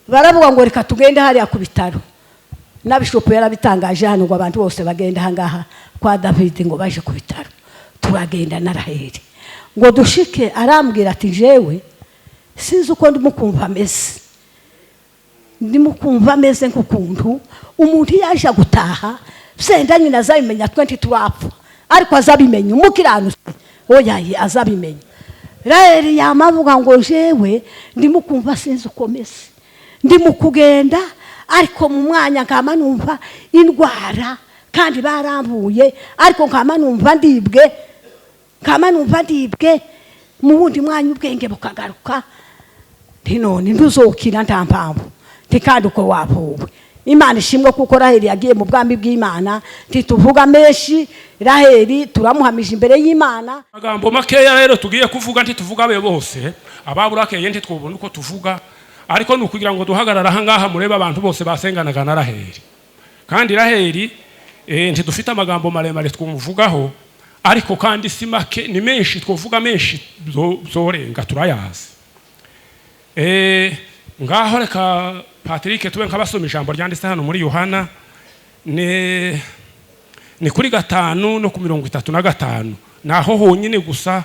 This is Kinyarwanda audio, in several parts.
Baravuga ngo reka tugende hariya ku bitaro. Na bishopu yarabitangaje hano ngo abantu bose bagenda ahangaha kwa David, ngo baje ku bitaro. Turagenda na Raheli. Ngo dushike, arambwira ati: "Jewe sinzi uko ndimo kumva ameze, ndimo kumva ameze nk'ukuntu umuntu iyo aje gutaha senda nyina azabimenya, twe ntiturapfa, ariko azabimenya umukiranutsi oyaye azabimenya." Raheli yama avuga ngo: "Jewe ndimo kumva sinzi uko meze, ndimo kugenda, ariko mu mwanya nkama numva indwara, kandi barambuye, ariko nkama numva ndibwe, nkama numva ndibwe, mu wundi mwanya ubwenge bukagaruka." Nti: "None ntuzokira, nta mpamvu." Nti: "Kandi uko wavuwe, Imana ishimwe, kuko Raheli yagiye mu bwami bw'Imana." Ntituvuga menshi, Raheli turamuhamije imbere y'Imana. Amagambo makeya rero tugiye kuvuga, ntituvuga abe bose ababurakeye, ntitwubona uko tuvuga, ariko ni ukugira ngo duhagarare aha ngaha murebe abantu bose basenganaga na Raheli. Kandi Raheli ntidufite amagambo maremare twumuvugaho, ariko kandi si make, ni menshi, twovuga menshi byorenga, turayazi. Ngaho reka Patrick tube nk'abasoma ijambo ryanditse hano muri Yohana, ni kuri 5 no ku 35, naho honyine gusa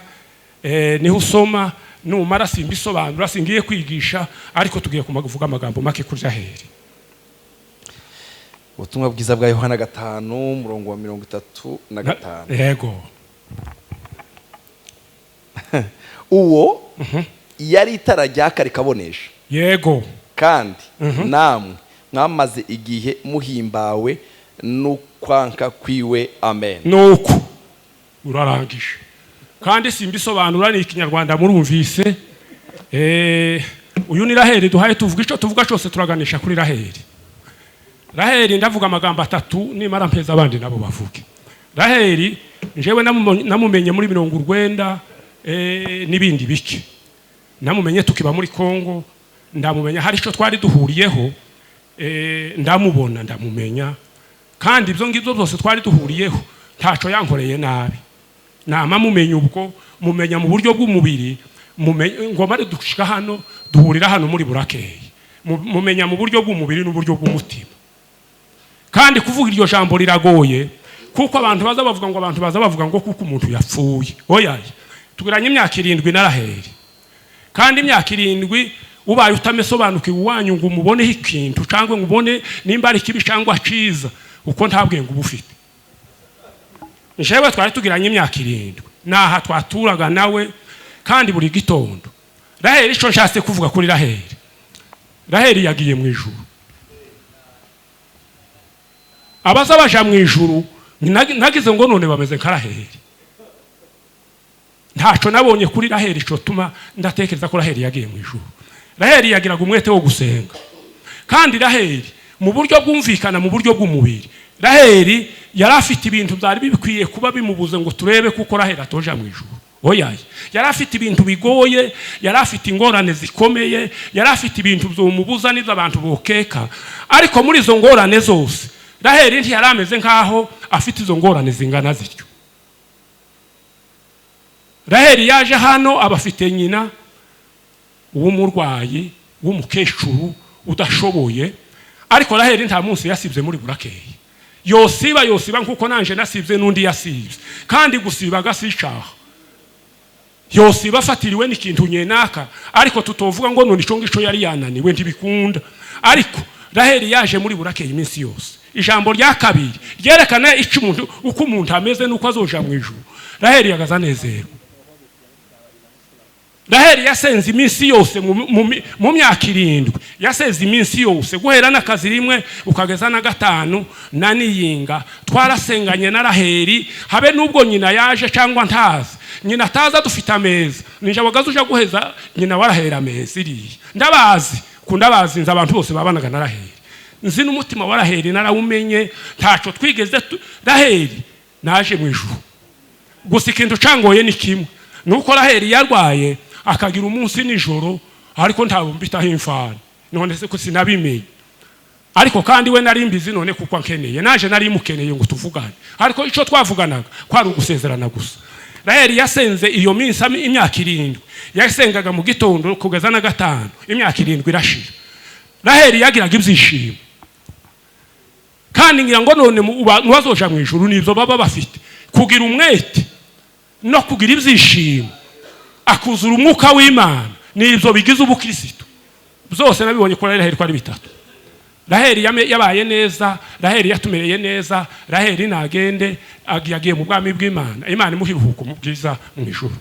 niho usoma. Numara simbisobanura, singiye kwigisha, ariko tugiye kuvuga amagambo make kuri Raheli. Ubutumwa bwiza bwa Yohana 5, umurongo wa 35. Yego. Uwo yari itara ryaka rikabonesha, kandi namwe mwamaze igihe muhimbawe n'ukwanka kwiwe. Amen. Nuko urarangije, kandi simbisobanura, ni Ikinyarwanda murumvise. Uyu ni Raheli duhaye tuvuga. Icyo tuvuga cyose turaganisha kuri Raheli. Raheli, ndavuga amagambo atatu, nimara mpeza abandi nabo bavuge. Raheli njyewe namumenye muri 90 n'ibindi bike. Namumenye tukiba muri Kongo, ndamumenya, hari icyo twari duhuriyeho, ndamubona, ndamumenya. Kandi ibyo ngibyo byose twari duhuriyeho, ntacyo yankoreye nabi. Nama mumenya ubwo mumenya mu buryo bw'umubiri, ngo mare dushika hano, duhurira hano muri Burakeye. Mumenya mu buryo bw'umubiri n'uburyo bw'umutima. Kandi kuvuga iryo jambo riragoye, kuko abantu baza bavuga ngo kuko umuntu yapfuye. Oya, tugiranye imyaka 7 na Raheli, kandi imyaka 7 ubaye utamesobanukiwe iwanyu ngo umuboneho ikintu, cyangwa ngo ubone nimba ari kibi cyangwa cyiza, uko nta bwenge uba ufite. Njyewe twari tugiranye imyaka 7, naha twaturaga nawe, kandi buri gitondo Raheli. Icyo nshatse kuvuga kuri Raheli, Raheli yagiye mu ijuru. Abaza baja mu ijuru, nagize ngo none bameze nka Raheli. Ntacyo nabonye kuri Raheli tuma ndatekereza ko Raheli yagiye mu ijuru. Raheli yagiraga umwete wo gusenga, kandi Raheli mu buryo bwumvikana, mu buryo bw'umubiri, Raheli yari afite ibintu byari bikwiye kuba bimubuze ngo turebe kuko Raheli atoja mu ijuru. Oya, yari afite ibintu bigoye, yari afite ingorane zikomeye, yari afite ibintu byumubuza n'ibyo abantu bokeka. Ariko muri izo ngorane zose, Raheli ntiyari ameze nk'aho afite izo ngorane zingana zityo. Raheli yaje hano aba afite nyina w'umurwayi, w'umukecuru udashoboye, ariko Raheli nta munsi yasibye muri Burakeye. Yosiba, yosiba nkuko nanje nasibye, n'undi yasibye, kandi gusiba si icaha. Yosiba afatiriwe n'ikintu nyenaka, ariko tutovuga ngo none ico ngico yari yananiwe, ntibikunda. Ariko Raheli yaje muri Burakeye iminsi yose. Ijambo rya kabiri ryerekana icyo umuntu, uko umuntu ameze n'uko azoja mu ijuru: Raheli yagaza anezerwa. Raheli yasenze iminsi yose mu myaka 7, yasenze iminsi yose guhera n'akazi rimwe ukageza na gatanu na niyinga. Twarasenganye na Raheli, habe n'ubwo nyina yaje cyangwa ntazi, nyina ataza, dufite ameza, ninjye wagaze uja guheza nyina wa Raheli ameza iriya. Ndabazi kundabazi, nzi abantu bose babanaga na Raheli, nzi n'umutima wa Raheli narawumenye. Ntaco twigeze Raheli naje mu ijuru. Gusa ikintu cangoye ni kimwe, nuko Raheli yarwaye akagira umunsi nijoro, ariko ntabwo mbitaho imfana. None se ko sinabimenye? Ariko kandi we nari mbizi none kuko ankeneye, naje nari mukeneye ngo tuvugane, ariko icyo twavuganaga kwari ugusezerana gusa. Raheli yasenze iyo minsi imyaka 7, yasengaga mu gitondo kugeza na gatanu, imyaka 7 irashira. Raheli yagiraga ibyishimo, kandi ngira ngo none mu bazoja mu ijuru nibyo baba bafite: kugira umwete no kugira ibyishimo, akuzura umwuka w'Imana. Nibyo bigize ubukirisitu byose. Nabibonye kuri Raheli ko ari bitatu. Raheli yabaye neza, Raheli yatumereye neza. Raheli nagende, yagiye mu bwami bw'Imana. Imana imuha iruhuko mu bwiza mu ijuru.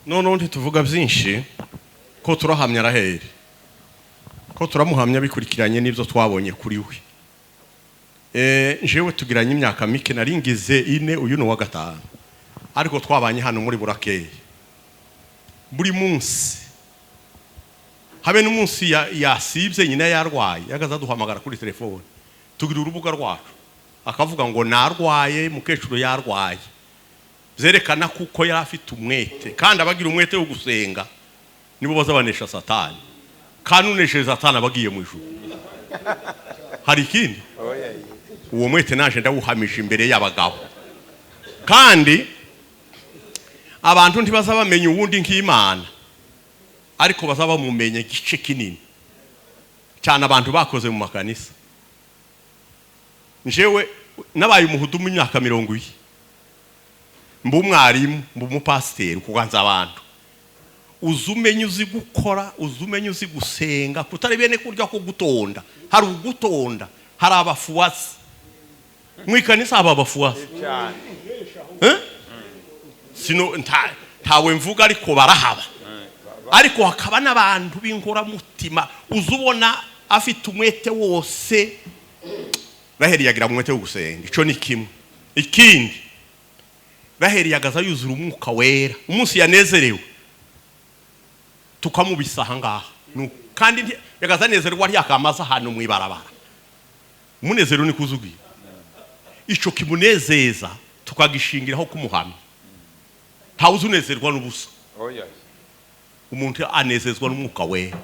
Noneho ntituvuga byinshi, ko turahamya Raheli, ko turamuhamya bikurikiranye n'ibyo twabonye kuri we. Jewe tugiranye imyaka mike, nari ngize 4, uyu ni uwa gatanu, ariko twabanye hano muri Burakeye buri munsi, habe n'umunsi yasibye. Nyina yarwaye, yagaza duhamagara kuri telefone, tugira urubuga rwacu, akavuga ngo narwaye, mukecuru yarwaye. Byerekana kuko yari afite umwete, kandi abagira umwete wo gusenga nibo bazabanesha Satani, kandi unesheje Satani aba agiye mu ijuru. Hari ikindi? Uwo mwete naje ndawuhamije imbere y'abagabo, kandi abantu ntibaza bamenya uwundi nk'Imana, ariko bazaba bamumenye igice kinini cyane abantu bakoze mu makanisa. Njewe nabaye umuhudumu imyaka 20, mba umwarimu, mba umupasiteri. Kuganza abantu, uzi umenye uzi gukora, uzi umenye uzi gusenga, kutari bene kurya ko gutonda. Hari ugutonda, hari abafuwasi mu ikanisa, haba abafuwasi. Eh? Sino ntawe mvuga, ariko barahaba. Ariko hakaba n'abantu b'inkoramutima, uzi ubona afite umwete wose. Raheli yagira umwete wo gusenga, ico ni kimwe. Ikindi, Raheli yagaza yuzura umwuka wera. Umunsi yanezerewe tukamubisa aha ngaha. Kandi yagaza anezerwa ryakamaza ahantu mu ibarabara. Umunezero ni kuzugiye, ico kimunezeza tukagishingiraho kumuhamya. Ntawe uzi unezerwa n'ubusa, umuntu anezezwa n'umwuka wera.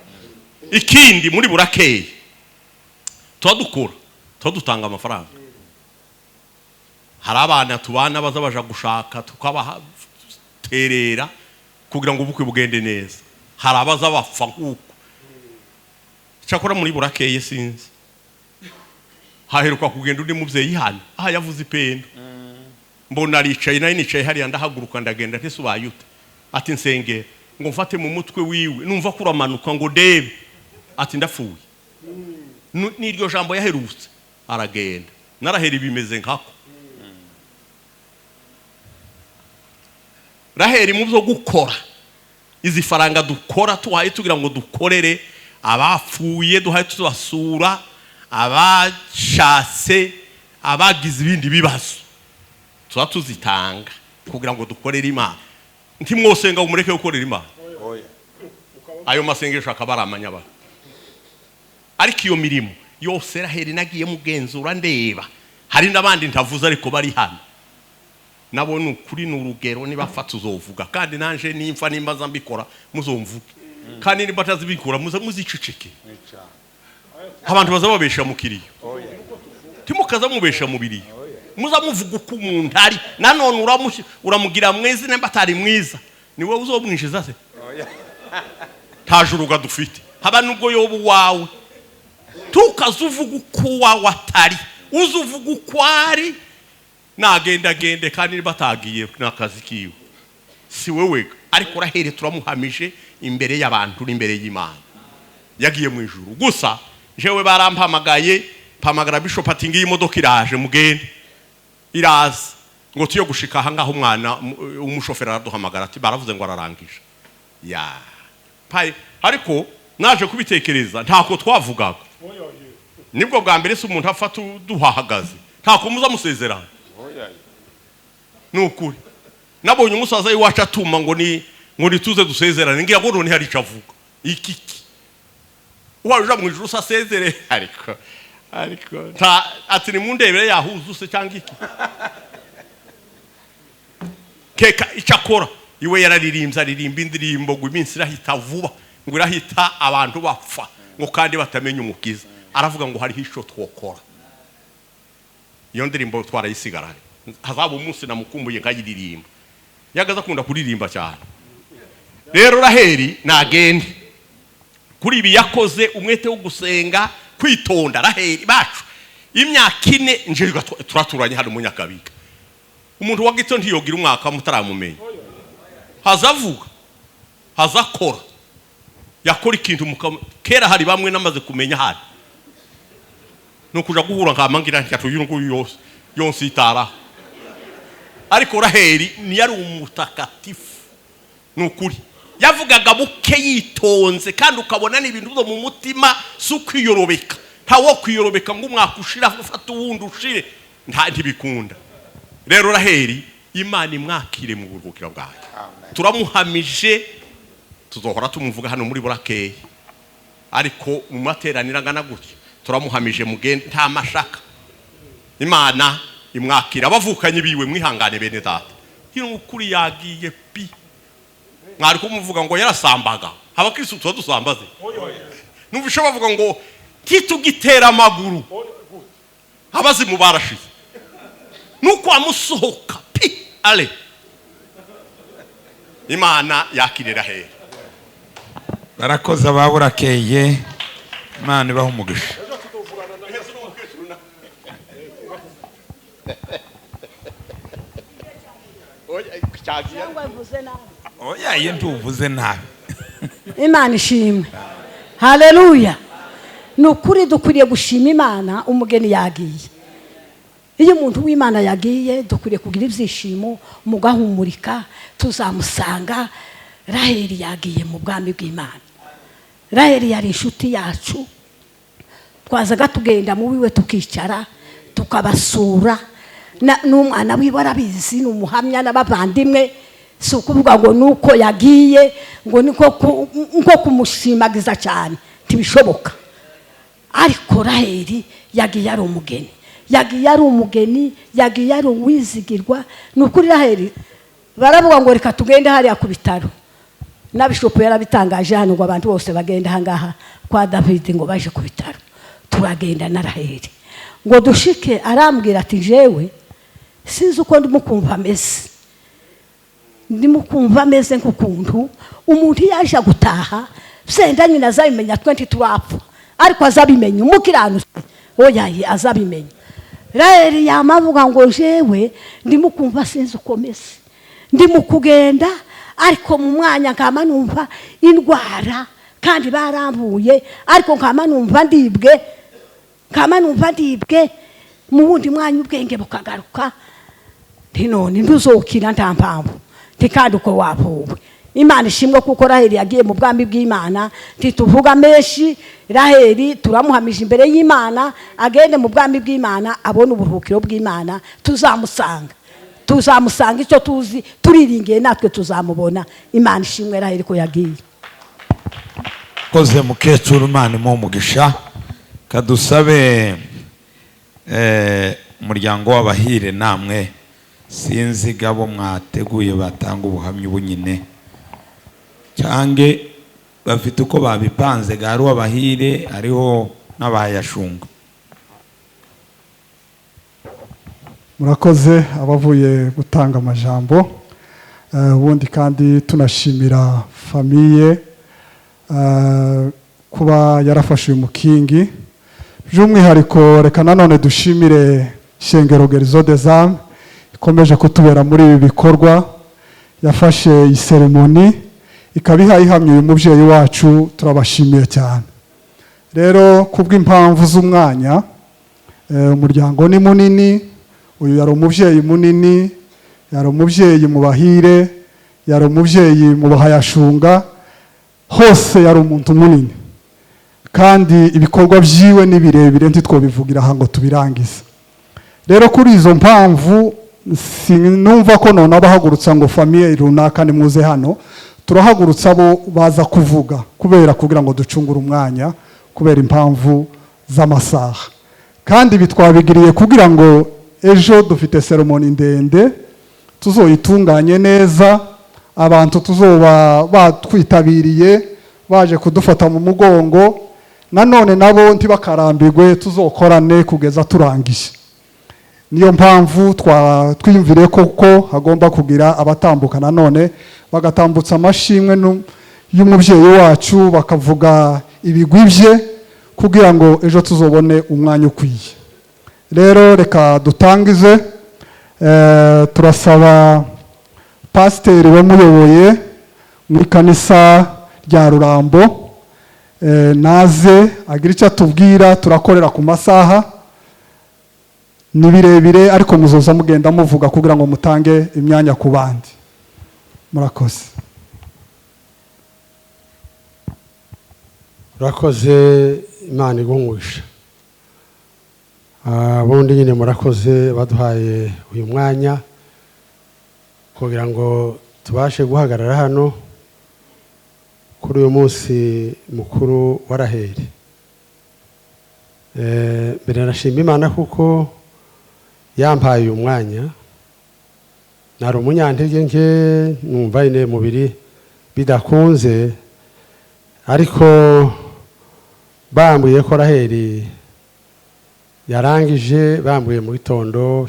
Ikindi, muri Burakeye tuba dukora, tuba dutanga amafaranga. Hari abana tubana baza baja gushaka, tukabaterera kugira ngo ubukwe bugende neza. Hari abaza bapfa nk'uko. Cyakora muri Burakeye sinzi, haheruka kugenda undi mubyeyi hano aha, yavuze ipendo, mbona aricaye, nayo nicaye hariya, ndahaguruka ndagenda. Ntese ubaye ute? Ati nsengera. Ngo mfate mu mutwe wiwe, numva ko uramanuka, ngo ndebe, ati ndapfuye. N'iryo jambo yaherutse aragenda. Narahera bimeze nkako. Raheri mu byo gukora, izi faranga dukora tuhaye tugira ngo dukorere abapfuye, duhaye tubasura, abashatse, abagize ibindi bibazo, tuba tuzitanga kugira ngo dukorere Imana. Ntimwosenga ngo mureke gukorera Imana, ayo masengesho akaba ari amanyabara. Ariko iyo mirimo yose Raheri nagiye mugenzura ndeba, hari n'abandi ntavuze ariko bari hano nabo. Ni ukuri, ni urugero, niba uzovuga. Kandi nanje nimfa, nimba nza mbikora muzomvuge, kandi nimba atazibikora muza muziceceke. Abantu baza babesha mu kiriyo, timukaza mubesha mu biriyo, muza muvuga uko umuntu ari. Nanone uramugira mwiza, nimba atari mwiza ni wowe uzomwishiza se? Nta juruga dufite, haba nubwo yoba uwawe. Tukaza uvuga uko uwawe atari, uza uvuga uko ari. Nagendagende, kandi niba atagiye n'akazi kiwe, si wewe. Ariko Raheli turamuhamije imbere y'abantu n'imbere y'Imana, yagiye mu ijuru. Gusa jewe barampamagaye, mpamagara bishop, ati ngiyi imodoka iraje, mugende. Iraza, ngo tuyo gushika aha ngaho, umwana umushoferi araduhamagara ati baravuze ngo ararangije ya Pai. Ariko naje kubitekereza, ntako twavugaga, nibwo bwa mbere se umuntu afata duhahagaze, ntako muza musezerana. Ni ukuri, nabonye umusaza w'iwacu atuma ngo ni ngo nituze dusezerane, ngira ngo none hari icyo avuga iki ki uwaje mu ijuru asezere. Ariko nta ati nimundebere yahuza se cyangwa iki keka icyo akora. Iwe yararirimbye, aririmba indirimbo ngo iminsi irahita vuba, ngo irahita abantu bapfa, ngo kandi batamenya Umukiza. Aravuga ngo hariho icyo twokora. Iyo ndirimbo twarayisigaranye, hazaba umunsi namukumbuye nkayiririmba. Yagaze akunda kuririmba cyane. Rero Raheli nagende. Kuri ibi yakoze, umwete wo gusenga, kwitonda. Raheli bacu imyaka 4 nje turaturanye hano mu Nyakabiga. Umuntu wa gito ntiyogira umwaka mutaramumenya. Hazavuga, hazakora, yakora ikintu kera hari bamwe namaze kumenya hari nukuja guhura nkamangira nti uyu nguyu yose yonse itara. Ariko Raheli ntiyari umutakatifu, ni ukuri. Yavugaga buke yitonze, kandi ukabona ni ibintu byo mu mutima, si ukwiyorobeka. Ntawo kwiyorobeka ngo umwaka ushira ufate uwundi ushire, nta ntibikunda. Rero Raheli, Imana imwakire mu buruhukiro bwayo. Turamuhamije, tuzohora tumuvuga hano muri Burakeye, ariko mu materaniro angana gutya turamuhamije. Mugende nta mashaka, Imana imwakira. Abavukanye biwe mwihangane, bene data, hino ukuri yagiye pi. Mwari kumuvuga ngo yarasambaga. Abakristo tuba dusambaze? Numvishe bavuga ngo titugitera amaguru, abazimu barashize, nuko amusohoka pi ale. Imana yakirira hera. Barakoze ababurakeye, Imana ibaha umugisha. Oya, iyo ntuvuze nabi. Imana ishimwe, haleluya. Ni ukuri dukwiriye gushima Imana, umugeni yagiye. Iyo umuntu w'Imana yagiye dukwiriye kugira ibyishimo, mugahumurika, tuzamusanga. Raheli yagiye mu bwami bw'Imana. Raheli yari inshuti yacu, twazaga tugenda mu wiwe tukicara tukabasura, n'umwana wiwe arabizi, ni umuhamya n'abavandimwe. Si ukuvuga ngo nuko yagiye ngo niko kumushimagiza cyane, ntibishoboka. Ariko Raheli yagiye ari umugeni, yagiye ari umugeni, yagiye ari uwizigirwa. Ni ukuri Raheli baravuga ngo reka tugende hariya ku bitaro. Na bishopu yarabitangaje hano ngo abantu bose bagenda ahangaha kwa David ngo baje ku bitaro. Turagenda na Raheli ngo dushike, arambwira ati jewe sinzi uko ndimo kumva ameze, ndimo kumva ameze nk'ukuntu umuntu yaje gutaha senda nyina azabimenya, twe ntiturapfa ariko azabimenya, umukiranutsi oya azabimenya. Raheli yamavuga ngo jewe ndimo kumva sinzi uko meze, ndimo kugenda ariko mu mwanya nkama numva indwara, kandi barambuye ariko nkama numva ndibwe, nkama numva ndibwe. Mu wundi mwanya ubwenge bukagaruka, nti none ntuzokira nta mpamvu, nti kandi uko wavuwe. Imana ishimwe kuko Raheli yagiye mu bwami bw'Imana. Ntituvuga menshi, Raheli turamuhamije imbere y'Imana, agende mu bwami bw'Imana abone uburuhukiro bw'Imana. Tuzamusanga, tuzamusanga, icyo tuzi turiringiye natwe tuzamubona. Imana ishimwe Raheli ko yagiye. Koze mukecuru, Imana imuhe umugisha. Kadusabe umuryango w'abahire namwe, sinzi gabo mwateguye batanga ubuhamya ubunyine cyange bafite uko babipanze, gari w'abahire hariho n'abayashunga. Murakoze abavuye gutanga amajambo. Ubundi kandi tunashimira famiye kuba yarafashe uyu mukingi. By'umwihariko reka nanone dushimire Shengero Guérison des Âmes ikomeje kutubera muri ibi bikorwa, yafashe iyi seremoni ikaba ihaye ihamye uyu mubyeyi wacu, turabashimiye cyane. Rero kubw'impamvu z'umwanya, umuryango ni munini, uyu yari umubyeyi munini, yari umubyeyi mu bahire, yari umubyeyi mu bahayashunga, hose yari umuntu munini, kandi ibikorwa byiwe ni birebire ntitwobivugira aha ngo tubirangize. Rero kuri izo mpamvu sinumva ko none abahagurutsa ngo famiye runaka nimuze hano, turahagurutsa abo baza kuvuga kubera kugira ngo ducungure umwanya kubera impamvu z'amasaha. Kandi bitwabigiriye kugira ngo ejo dufite seremoni ndende tuzoyitunganye neza, abantu tuzoba batwitabiriye baje kudufata mu mugongo, nanone nabo ntibakarambirwe, tuzokorane kugeza turangije. Niyo mpamvu twiyumviriye koko hagomba kugira abatambuka nanone bagatambutsa amashimwe y'umubyeyi wacu, bakavuga ibigwi bye kugira ngo ejo tuzobone umwanya ukwiye. Rero reka dutangize. Turasaba pasiteri wamuyoboye mu ikanisa rya Rurambo, naze agira icyo atubwira. Turakorera ku masaha, ni birebire, ariko muzoza mugenda muvuga kugira ngo mutange imyanya ku bandi. Murakoze. Urakoze, Imana iguhungusha. Ubundi nyine murakoze baduhaye uyu mwanya kugira ngo tubashe guhagarara hano kuri uyu munsi mukuru wa Raheli. Mbere nashima Imana kuko yampaye uyu mwanya. Nari umunyantege nke, numva nyine mubiri bidakunze, ariko bambwiye ko Raheli yarangije, bambwiye mu gitondo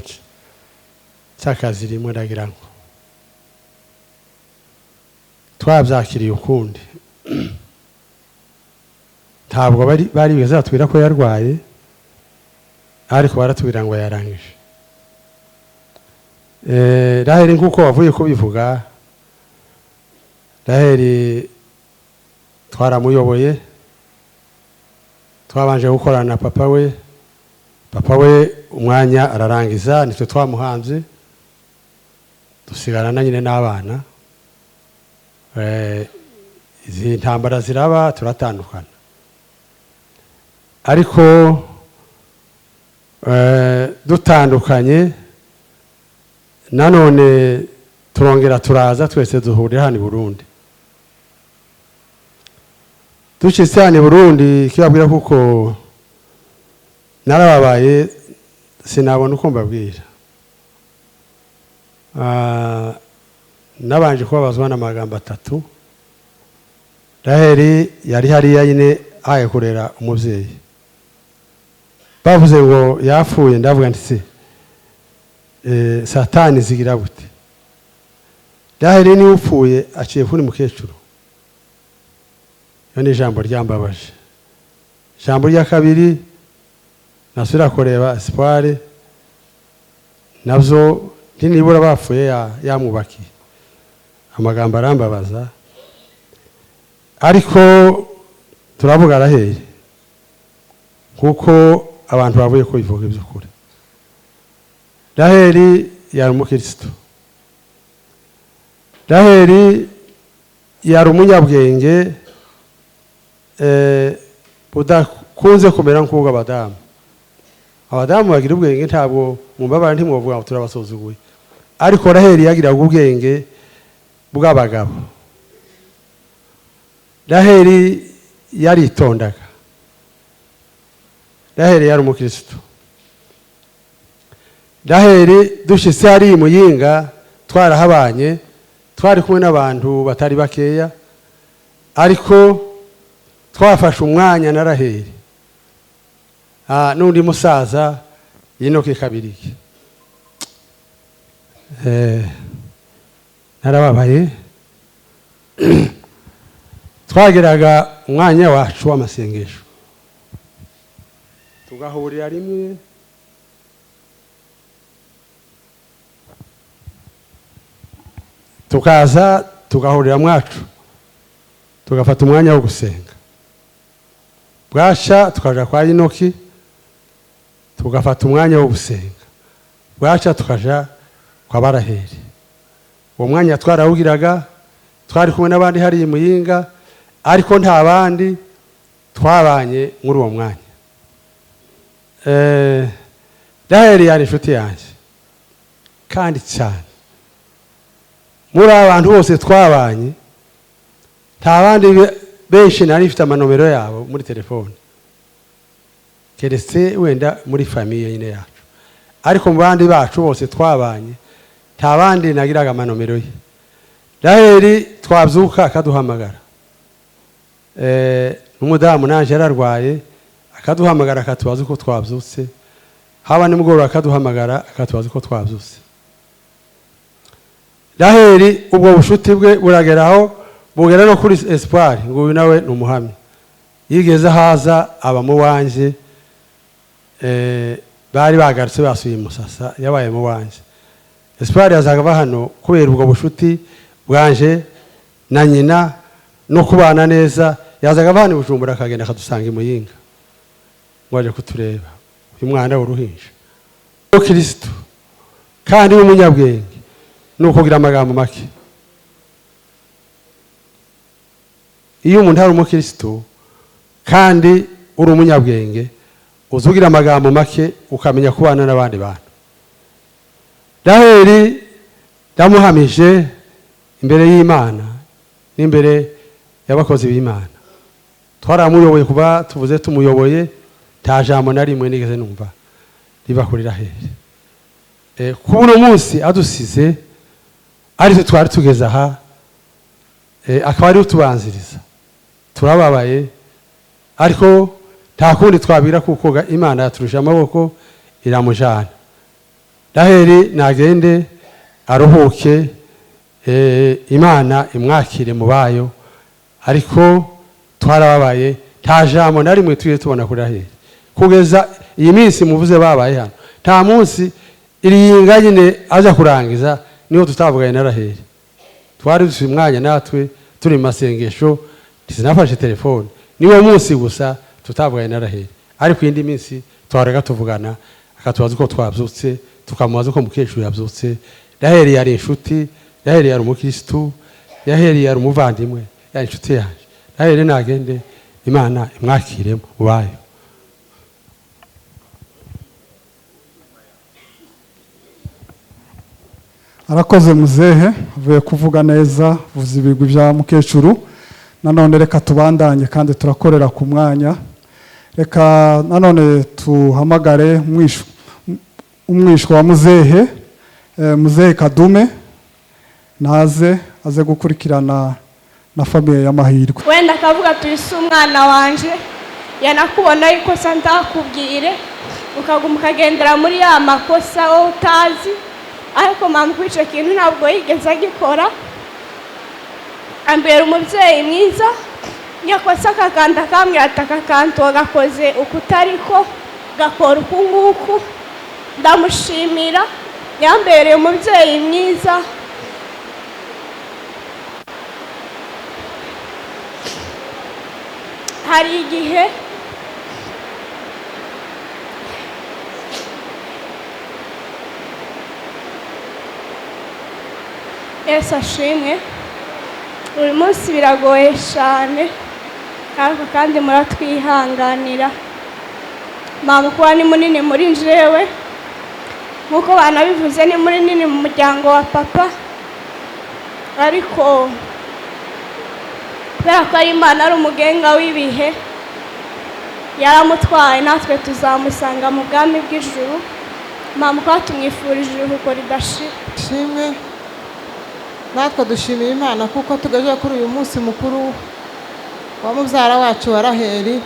cy'akazi rimwe, ndagira ngo twabyakiriye ukundi. Ntabwo bari bazatubwira ko yarwaye, ariko baratubwira ngo yarangije. Raheli nk'uko bavuye kubivuga, Raheli twaramuyoboye, twabanje gukorana na papa we. Papa we umwanya ararangiza, nitwe twamuhanze, dusigarana nyine n'abana. Izi ntambara ziraba, turatandukana, ariko dutandukanye nanone turongera turaza twese duhurira hano i Burundi. Dushitse hano i Burundi, kibabwira kuko narababaye, sinabona uko mbabwira. Nabanje kubabazwa n'amagambo atatu. Raheli yari hariya nyine aye kurera umubyeyi, bavuze ngo yapfuye, ndavuga nti se Satani zigira gute? Raheli niwe upfuye aciye kuri mukecuru. Iyo ni ijambo ryambabaje. Ijambo rya kabiri, nasubira kureba Espoir, nabyo ntinibura bapfuye yamwubakiye. Amagambo arambabaza, ariko turavuga Raheli kuko abantu bavuye ko bivuga iby'ukuri. Raheli yari umukristo, Raheli yari umunyabwenge budakunze kumera nk'ubwo abadamu. Abadamu bagira ubwenge, ntabwo mumbabara ntimwovuga ngo turabasuzuguye, ariko Raheli yagiraga ubwenge bw'abagabo. Raheli yaritondaga. Raheli yari umukristo. Raheli dushitse ari Muyinga, twarahabanye, twari kumwe n'abantu batari bakeya, ariko twafashe umwanya na Raheli n'undi musaza Enoki Kabirigi. Narababaye. Twageraga umwanya wacu w'amasengesho, tugahurira rimwe, tukaza tugahurira mwacu, tugafata umwanya wo gusenga. Bwasha tukaja kwa Enoki, tugafata umwanya wo gusenga. Bwasha tukaja kwa Baraheli. Uwo mwanya twarawugiraga, twari kumwe n'abandi hari Muyinga, ariko nta bandi twabanye muri uwo mwanya. Raheli yari inshuti yanjye kandi cyane. Muri abantu bose twabanye, nta bandi benshi nari mfite amanomero yabo muri telefone, keretse wenda muri famiye nyine yacu, ariko mu bandi bacu bose twabanye nta bandi nagiraga amanomero ye. Raheli twabyuka akaduhamagara, n'umudamu nanje yararwaye akaduhamagara akatubaza uko twabyutse, haba nimugoroba akaduhamagara akatubaza uko twabyutse. Raheli ubwo bushuti bwe burageraho bugera no kuri Espoir, ngo uyu nawe ni umuhamya. Yigeze haza aba mu wanje, bari bagarutse basuye Musasa, yabaye mu wanje. Espoir yazaga ava hano kubera ubwo bushuti bwanje na nyina no kubana neza, yazaga ava hano i Bujumbura akagenda akadusanga i Muyinga ngo aje kutureba uyu mwana w'uruhinja. Kristo kandi w'umunyabwenge ni ukugira amagambo make. Iyo umuntu ari umukristo kandi uri umunyabwenge, uzugira amagambo make ukamenya kubana n'abandi bantu. Raheli ndamuhamije imbere y'Imana n'imbere y'abakozi b'Imana. Twaramuyoboye kuba tuvuze tumuyoboye, nta jambo na rimwe nigeze numva riba kuri Raheli. Kuba uno munsi adusize ari twari tugeze aha, akaba ari utubanziriza, turababaye, ariko nta kundi twabira kuko Imana yaturusha amaboko iramujana. Raheli nagende aruhuke, Imana imwakire mu bayo, ariko twarababaye, nta jambo na rimwe tuye tubona kuri Raheli kugeza iyi minsi muvuze babaye hano. Nta munsi iriyinga nyine aza kurangiza niho tutavuganye na Raheli. Twari dufite umwanya natwe turi mu masengesho, ntizinafashe telefone. Niwo munsi gusa tutavuganye na Raheli, ariko indi minsi twaraga tuvugana, akatubaza uko twabyutse, tukamubaza uko mukecuru yabyutse. Raheli yari inshuti, Raheli yari umukristo, Raheli yari umuvandimwe, yari inshuti yanjye. Raheli nagende Imana imwakire mu bayo. Arakoze muzehe, avuye kuvuga neza, vuza ibigwi bya mukecuru. Nanone reka tubandanye kandi turakorera ku mwanya. Reka nanone tuhamagare umwishwa wa muzehe, muzehe Kadume, naze aze gukurikirana na famille ya Mahirwe. Wenda akavuga tuyise umwana wanje, yanakubona ikosa ndakubwire, ukaguma ukagendera muri ya makosa wowe utazi. Ariko mama kuri icyo kintu ntabwo yigeze agikora, ambera umubyeyi mwiza. Yakosa akakanda akambwira ati aka kantu wagakoze uku utariko, gakora uku nguku. Ndamushimira, yambereye umubyeyi mwiza. Hari igihe Yesu ashimwe, uyu munsi biragoye cyane, ariko kandi muratwihanganira. Mama kuba ni munini muri njyewe, nkuko banabivuze ni munini mu muryango wa papa, ariko kubera ko ari Imana ari umugenga w'ibihe, yaramutwaye, natwe tuzamusanga mu bwami bw'ijuru. Mama kuba tumwifurije iruhuko ridashira. Shimwe. Natwe dushimiye Imana kuko tugejeje kuri uyu munsi mukuru wa mubyara wacu wa Raheli.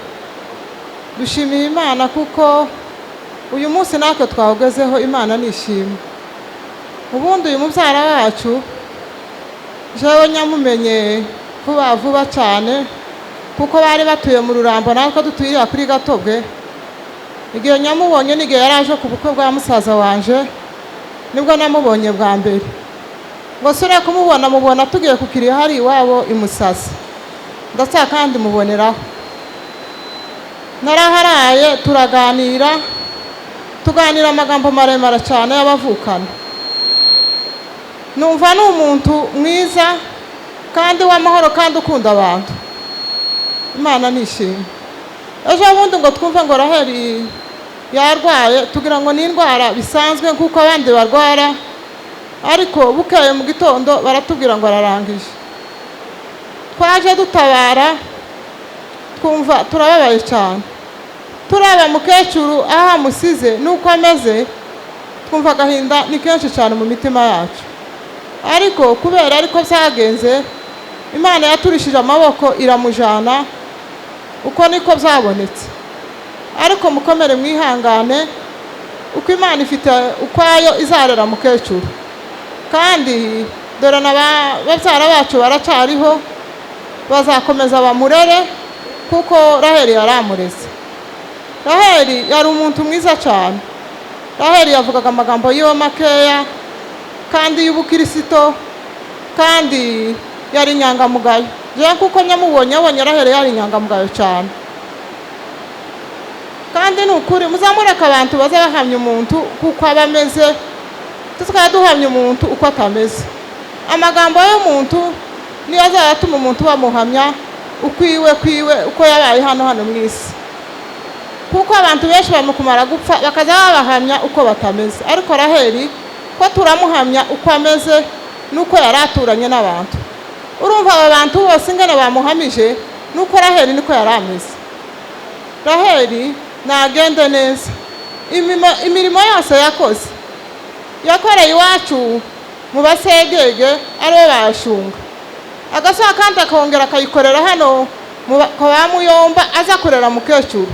Dushimiye Imana kuko uyu munsi natwe twawugezeho, Imana nishimwe. Ubundi uyu mubyara wacu jewe nyamumenye vuba vuba cyane, kuko bari batuye mu Rurambo natwe dutuyira kuri Gatobwe. Igihe nyamubonye n'igihe yaraje ku bukwe bwa musaza wanje, nibwo namubonye bwa mbere. Ngo sore kumubona mubona tugiye kukiriya hari iwabo i Musasa, ndetse kandi muboneraho. Naraharaye turaganira, tuganira amagambo maremare cyane y'abavukana. Numva ni umuntu mwiza kandi w'amahoro kandi ukunda abantu. Imana nishimwe. Ejo bundi ngo twumve ngo Raheli yarwaye, tugira ngo ni indwara bisanzwe kuko abandi barwara, ariko bukeye mu gitondo baratubwira ngo ararangije. Twaje dutabara, twumva turababaye cyane. Turaba mukecuru aho amusize nuko ameze, twumva agahinda ni kenshi cyane mu mitima yacu. Ariko kubera ariko byagenze, Imana yaturishije amaboko iramujana, uko niko byabonetse. Ariko mukomere mwihangane, uko Imana ifite ukwayo izarera mukecuru. Kandi dore na babyara bacu baracariho, bazakomeza bamurere. Kuko Raheli yaramureze. Raheli yari umuntu mwiza cyane. Raheli yavugaga amagambo yiwe makeya kandi y'ubukirisito, kandi yari inyangamugayo. Njyewe kuko nyamubonye, abonye Raheli yari inyangamugayo cyane. Kandi ni ukuri, muzamureka abantu baza bahamya umuntu kuko aba ameze, tukaba duhamya umuntu uko atameze. Amagambo y'umuntu niyo azajya atuma umuntu bamuhamya ukwiwe kwiwe, uko yabaye hano mu isi, kuko abantu benshi bamukumara gupfa bakaza babahamya uko batameze. Ariko Raheli ko turamuhamya uko ameze n'uko yari aturanye n'abantu. Urumva aba bantu bose ingana bamuhamije n'uko Raheli niko yari ameze. Raheli nagende neza. Imirimo yose yakoze, yakoreye iwacu mu Basegege, aribo bayashunga agasaha, kandi akongera akayikorera hano kwa ba Muyomba, aza akorera mukecuru.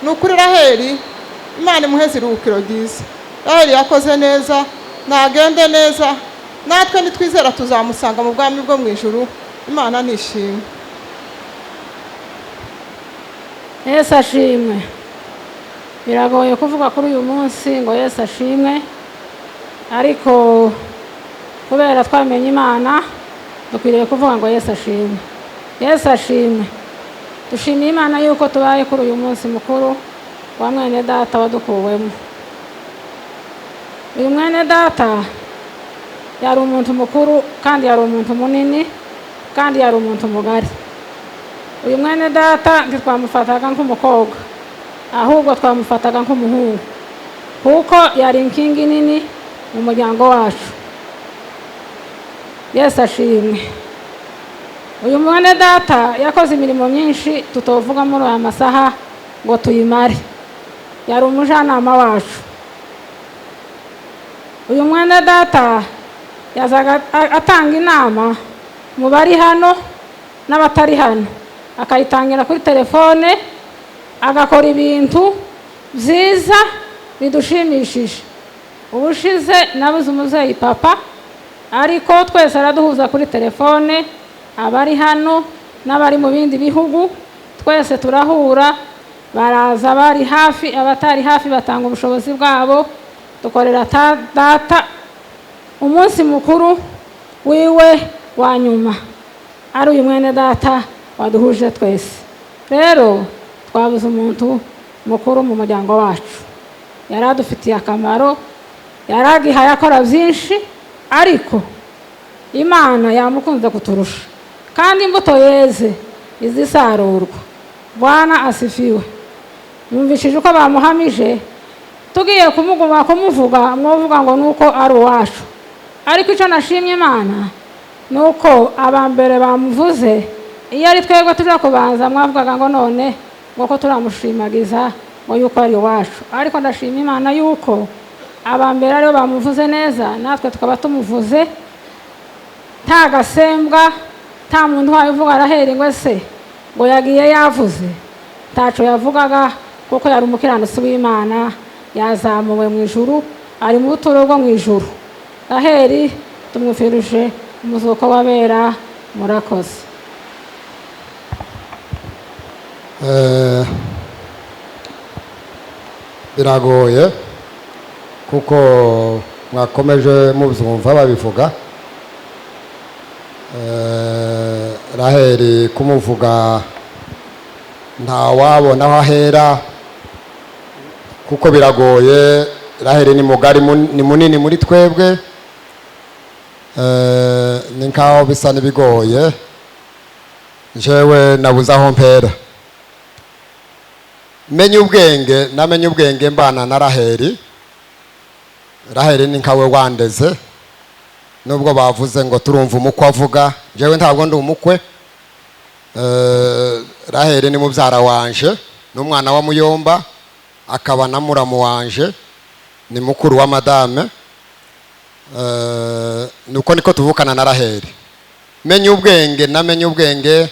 Ni ukuri, Raheli Imana imuheze iruhukiro ryiza. Raheli yakoze neza, nagende neza. Natwe nitwizera tuzamusanga mu bwami bwo mu ijuru. Imana nishimwe. Yesu ashimwe. Biragoye kuvuga kuri uyu munsi ngo Yesu ashimwe, ariko kubera twamenye Imana dukwiriye kuvuga ngo Yesu ashimwe. Yesu ashimwe. Dushimiye Imana yuko tubaye kuri uyu munsi mukuru wa mwene data wadukuwemo. Uyu mwene data yari umuntu mukuru, kandi yari umuntu munini, kandi yari umuntu mugari. Uyu mwene data ntitwamufataga nk'umukobwa, ahubwo twamufataga nk'umuhungu, kuko yari inkingi nini mu muryango wacu. Yesu ashimwe. Uyu mwene data yakoze imirimo myinshi tutovuga muri aya masaha ngo tuyimare. Yari umujyanama wacu. Uyu mwene data yazaga atanga inama mu bari hano n'abatari hano, akayitangira kuri telefone, agakora ibintu byiza bidushimishije. Ubushize nabuze umubyeyi papa, ariko twese araduhuza kuri telefone, abari hano n'abari mu bindi bihugu twese turahura. Baraza bari hafi, abatari hafi batanga ubushobozi bwabo, dukorera data umunsi mukuru wiwe wa nyuma, ari uyu mwene data waduhuje twese. Rero twabuze umuntu mukuru mu muryango wacu, yari adufitiye akamaro, yari agihaye akora byinshi, ariko Imana yamukunze kuturusha, kandi imbuto yeze izisarurwa. Bwana asifiwe. Mwumvishije uko bamuhamije, tugiye kumuguma kumuvuga mwovuga ngo nuko ari uwacu, ariko icyo nashimye Imana nuko abambere bamuvuze. Iyo ari twebwe tuja kubanza mwavugaga ngo none ngo ko turamushimagiza ngo yuko ari iwacu, ariko ndashima Imana yuko abambere aribo bamuvuze neza, natwe tukaba tumuvuze nta gasembwa, nta muntu wabivuga Araheri ngo se ngo yagiye yavuze, ntaco yavugaga, kuko yari umukiranutsi w'Imana, yazamuwe mu ijuru, ari mu buturo bwo mu ijuru. Raheli tumwifurije umuzuko w'abera. Murakoze. Biragoye kuko mwakomeje mubyumva babivuga. Raheli kumuvuga ntawabona aho ahera kuko biragoye. Raheli ni mugari, ni munini muri twebwe. Ni nkaho bisa n'ibigoye, njyewe nabuze aho mpera. Menye ubwenge, namenye ubwenge mbana na Raheli. Raheli ni nkawe wandeze, nubwo bavuze ngo turumva umukwe avuga, njyewe ntabwo ndi umukwe. Raheli ni mubyara wanje, ni umwana wa Muyomba, akaba na muramu wanje, ni mukuru wa madame. Nuko niko tuvukana na Raheli. Menye ubwenge, namenye ubwenge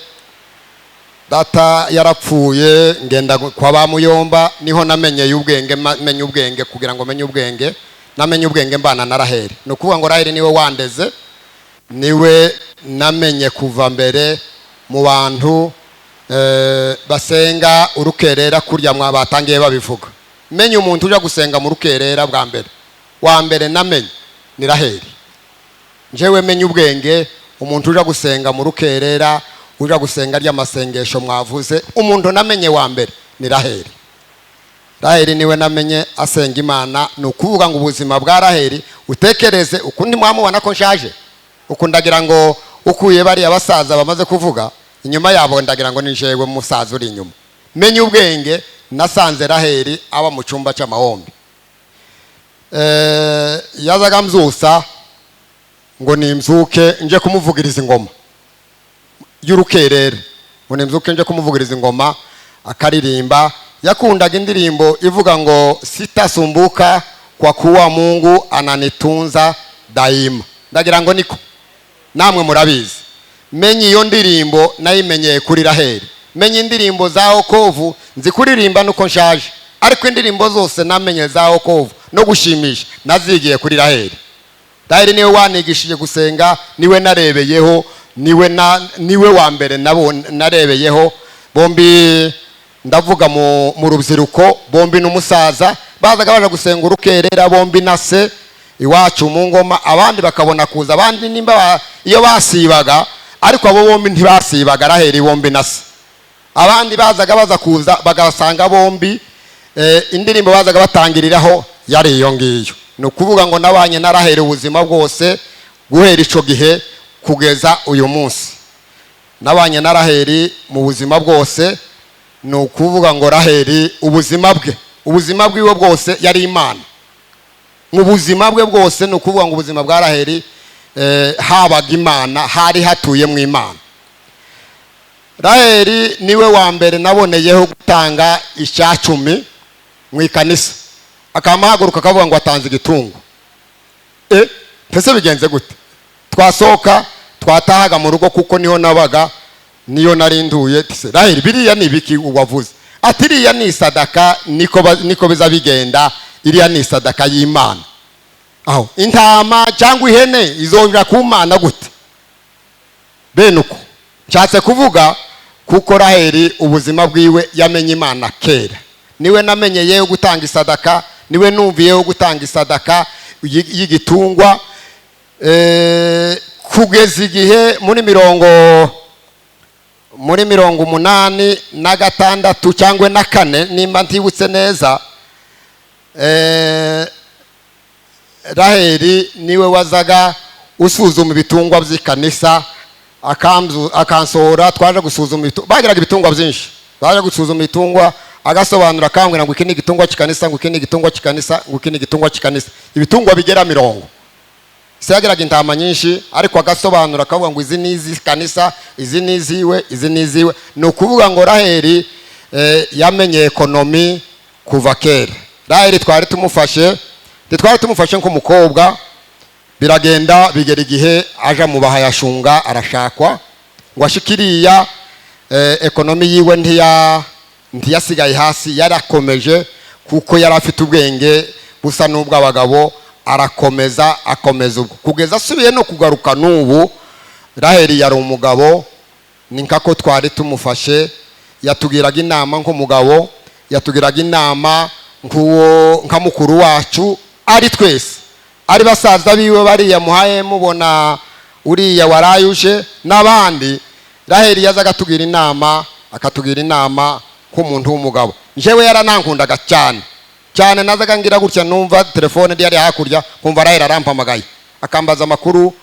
data yarapfuye, ngenda kwa ba Muyomba, niho namenyeye ubwenge. Menye ubwenge kugira ngo menye ubwenge, namenye ubwenge mbana na Raheli. Ni ukuvuga ngo Raheli niwe wandeze, niwe namenye kuva mbere mu bantu. Basenga urukerera kurya mwa batangiye babivuga. Menye umuntu uja gusenga mu rukerera bwa mbere, wa mbere namenye ni Raheli. Njyewe menye ubwenge, umuntu uja gusenga mu rukerera, uja gusenga ry'amasengesho mwavuze, umuntu namenye wa mbere ni Raheli. Raheli niwe namenye asenga Imana. Ni ukuvuga ngo ubuzima bwa Raheli utekereze ukundi mwamubona ko nshaje, ukundagira ngo ukuye bariya basaza bamaze kuvuga inyuma yabo, ndagira ngo ni jewe musaza uri inyuma. Menye ubwenge, nasanze Raheli aba mu cyumba cy'amahombi. Yazaga mzusa ngo nimzuke nje kumuvugiriza ingoma y'urukerere, ngo nimzuke nje kumuvugiriza ingoma akaririmba. Yakundaga indirimbo ivuga ngo sitasumbuka kwa kuwa Mungu ananitunza daima. Ndagira ngo niko namwe murabizi. Menye iyo ndirimbo nayimenyeye kuri Raheli. Menye indirimbo za wokovu nzikuririmba nuko nshaje, ariko indirimbo zose namenye za wokovu no gushimisha nazigiye kuri Raheli. Raheli niwe wanigishije gusenga, niwe narebeyeho, niwe wa mbere nabo narebeyeho. Bombi ndavuga mu rubyiruko, bombi n'umusaza bazaga baje gusenga urukerera, bombi na se iwacu mu ngoma, abandi bakabona kuza, abandi nimba iyo basibaga, ariko abo bombi ntibasibaga, Raheli bombi na se. Abandi bazaga baza kuza bagasanga bombi, indirimbo bazaga batangiriraho yari iyo ngiyo. Ni ukuvuga ngo nabanye na Raheli ubuzima bwose guhera ico gihe kugeza uyu munsi. Nabanye na Raheli mu buzima bwose. Ni ukuvuga ngo Raheli ubuzima bwe, ubuzima bwiwe bwose yari Imana. Mu buzima bwe bwose, ni ukuvuga ngo ubuzima bwa Raheli habaga Imana, hari hatuye mu Imana. Raheli niwe wa mbere naboneyeho gutanga 10 mu ikanisa. Akamahaguruka akavuga ngo atanze igitungo. Ese bigenze gute? Twasohoka twatahaga mu rugo kuko niho nabaga, niyo narinduye. Raheli biriya ni ibiki wavuze? Ati iriya ni isadaka, niko biza bigenda, iriya ni isadaka y'Imana. Aho intama cyangwa ihene izongera ku Mana gute? Bene uko nshatse kuvuga, kuko Raheli ubuzima bwiwe yamenye Imana kera. Niwe namenyeyeho gutanga isadaka, niwe numviyeho gutanga isadaka y'igitungwa. Kugeza igihe muri 86 cyangwa na 4 nimba ntibutse neza, Raheli niwe wazaga usuzuma ibitungwa by'ikanisa, akansohora. Twaje gusuzuma bagiraga ibitungwa byinshi, baje gusuzuma ibitungwa, agasobanura akambwira ngo iki ni igitungwa cy'ikanisa, ngo iki ni igitungwa cy'ikanisa, ngo iki ni igitungwa cy'ikanisa. Ibitungwa bigera 40. Se yagiraga intama nyinshi, ariko agasobanura akavuga ngo izi ni iz'ikanisa, izi ni iziwe, izi ni iziwe. Ni ukuvuga ngo Raheli yamenye ekonomi kuva kera. Raheli twari tumufashe nk'umukobwa, biragenda bigera igihe aja mu bahayashunga arashakwa, ngo ashikiriya ekonomi yiwe ntiyasigaye hasi, yarakomeje kuko yari afite ubwenge busa n'ubw'abagabo, arakomeza akomeza ubwo kugeza asubiye no kugaruka n'ubu. Raheli yari umugabo, ni nkako twari tumufashe, yatugiraga inama nk'umugabo, yatugiraga inama nk'uwo nka mukuru wacu, ari twese, ari basaza biwe bariya muhaye mubona uriya warayuje n'abandi. Raheli yazaga atugira inama, akatugira inama nk'umuntu w'umugabo. Njyewe yaranankundaga cyane cyane, nazaga ngira gutya numva telefone yari hakurya, nkumva Raheli arampamagaye akambaza amakuru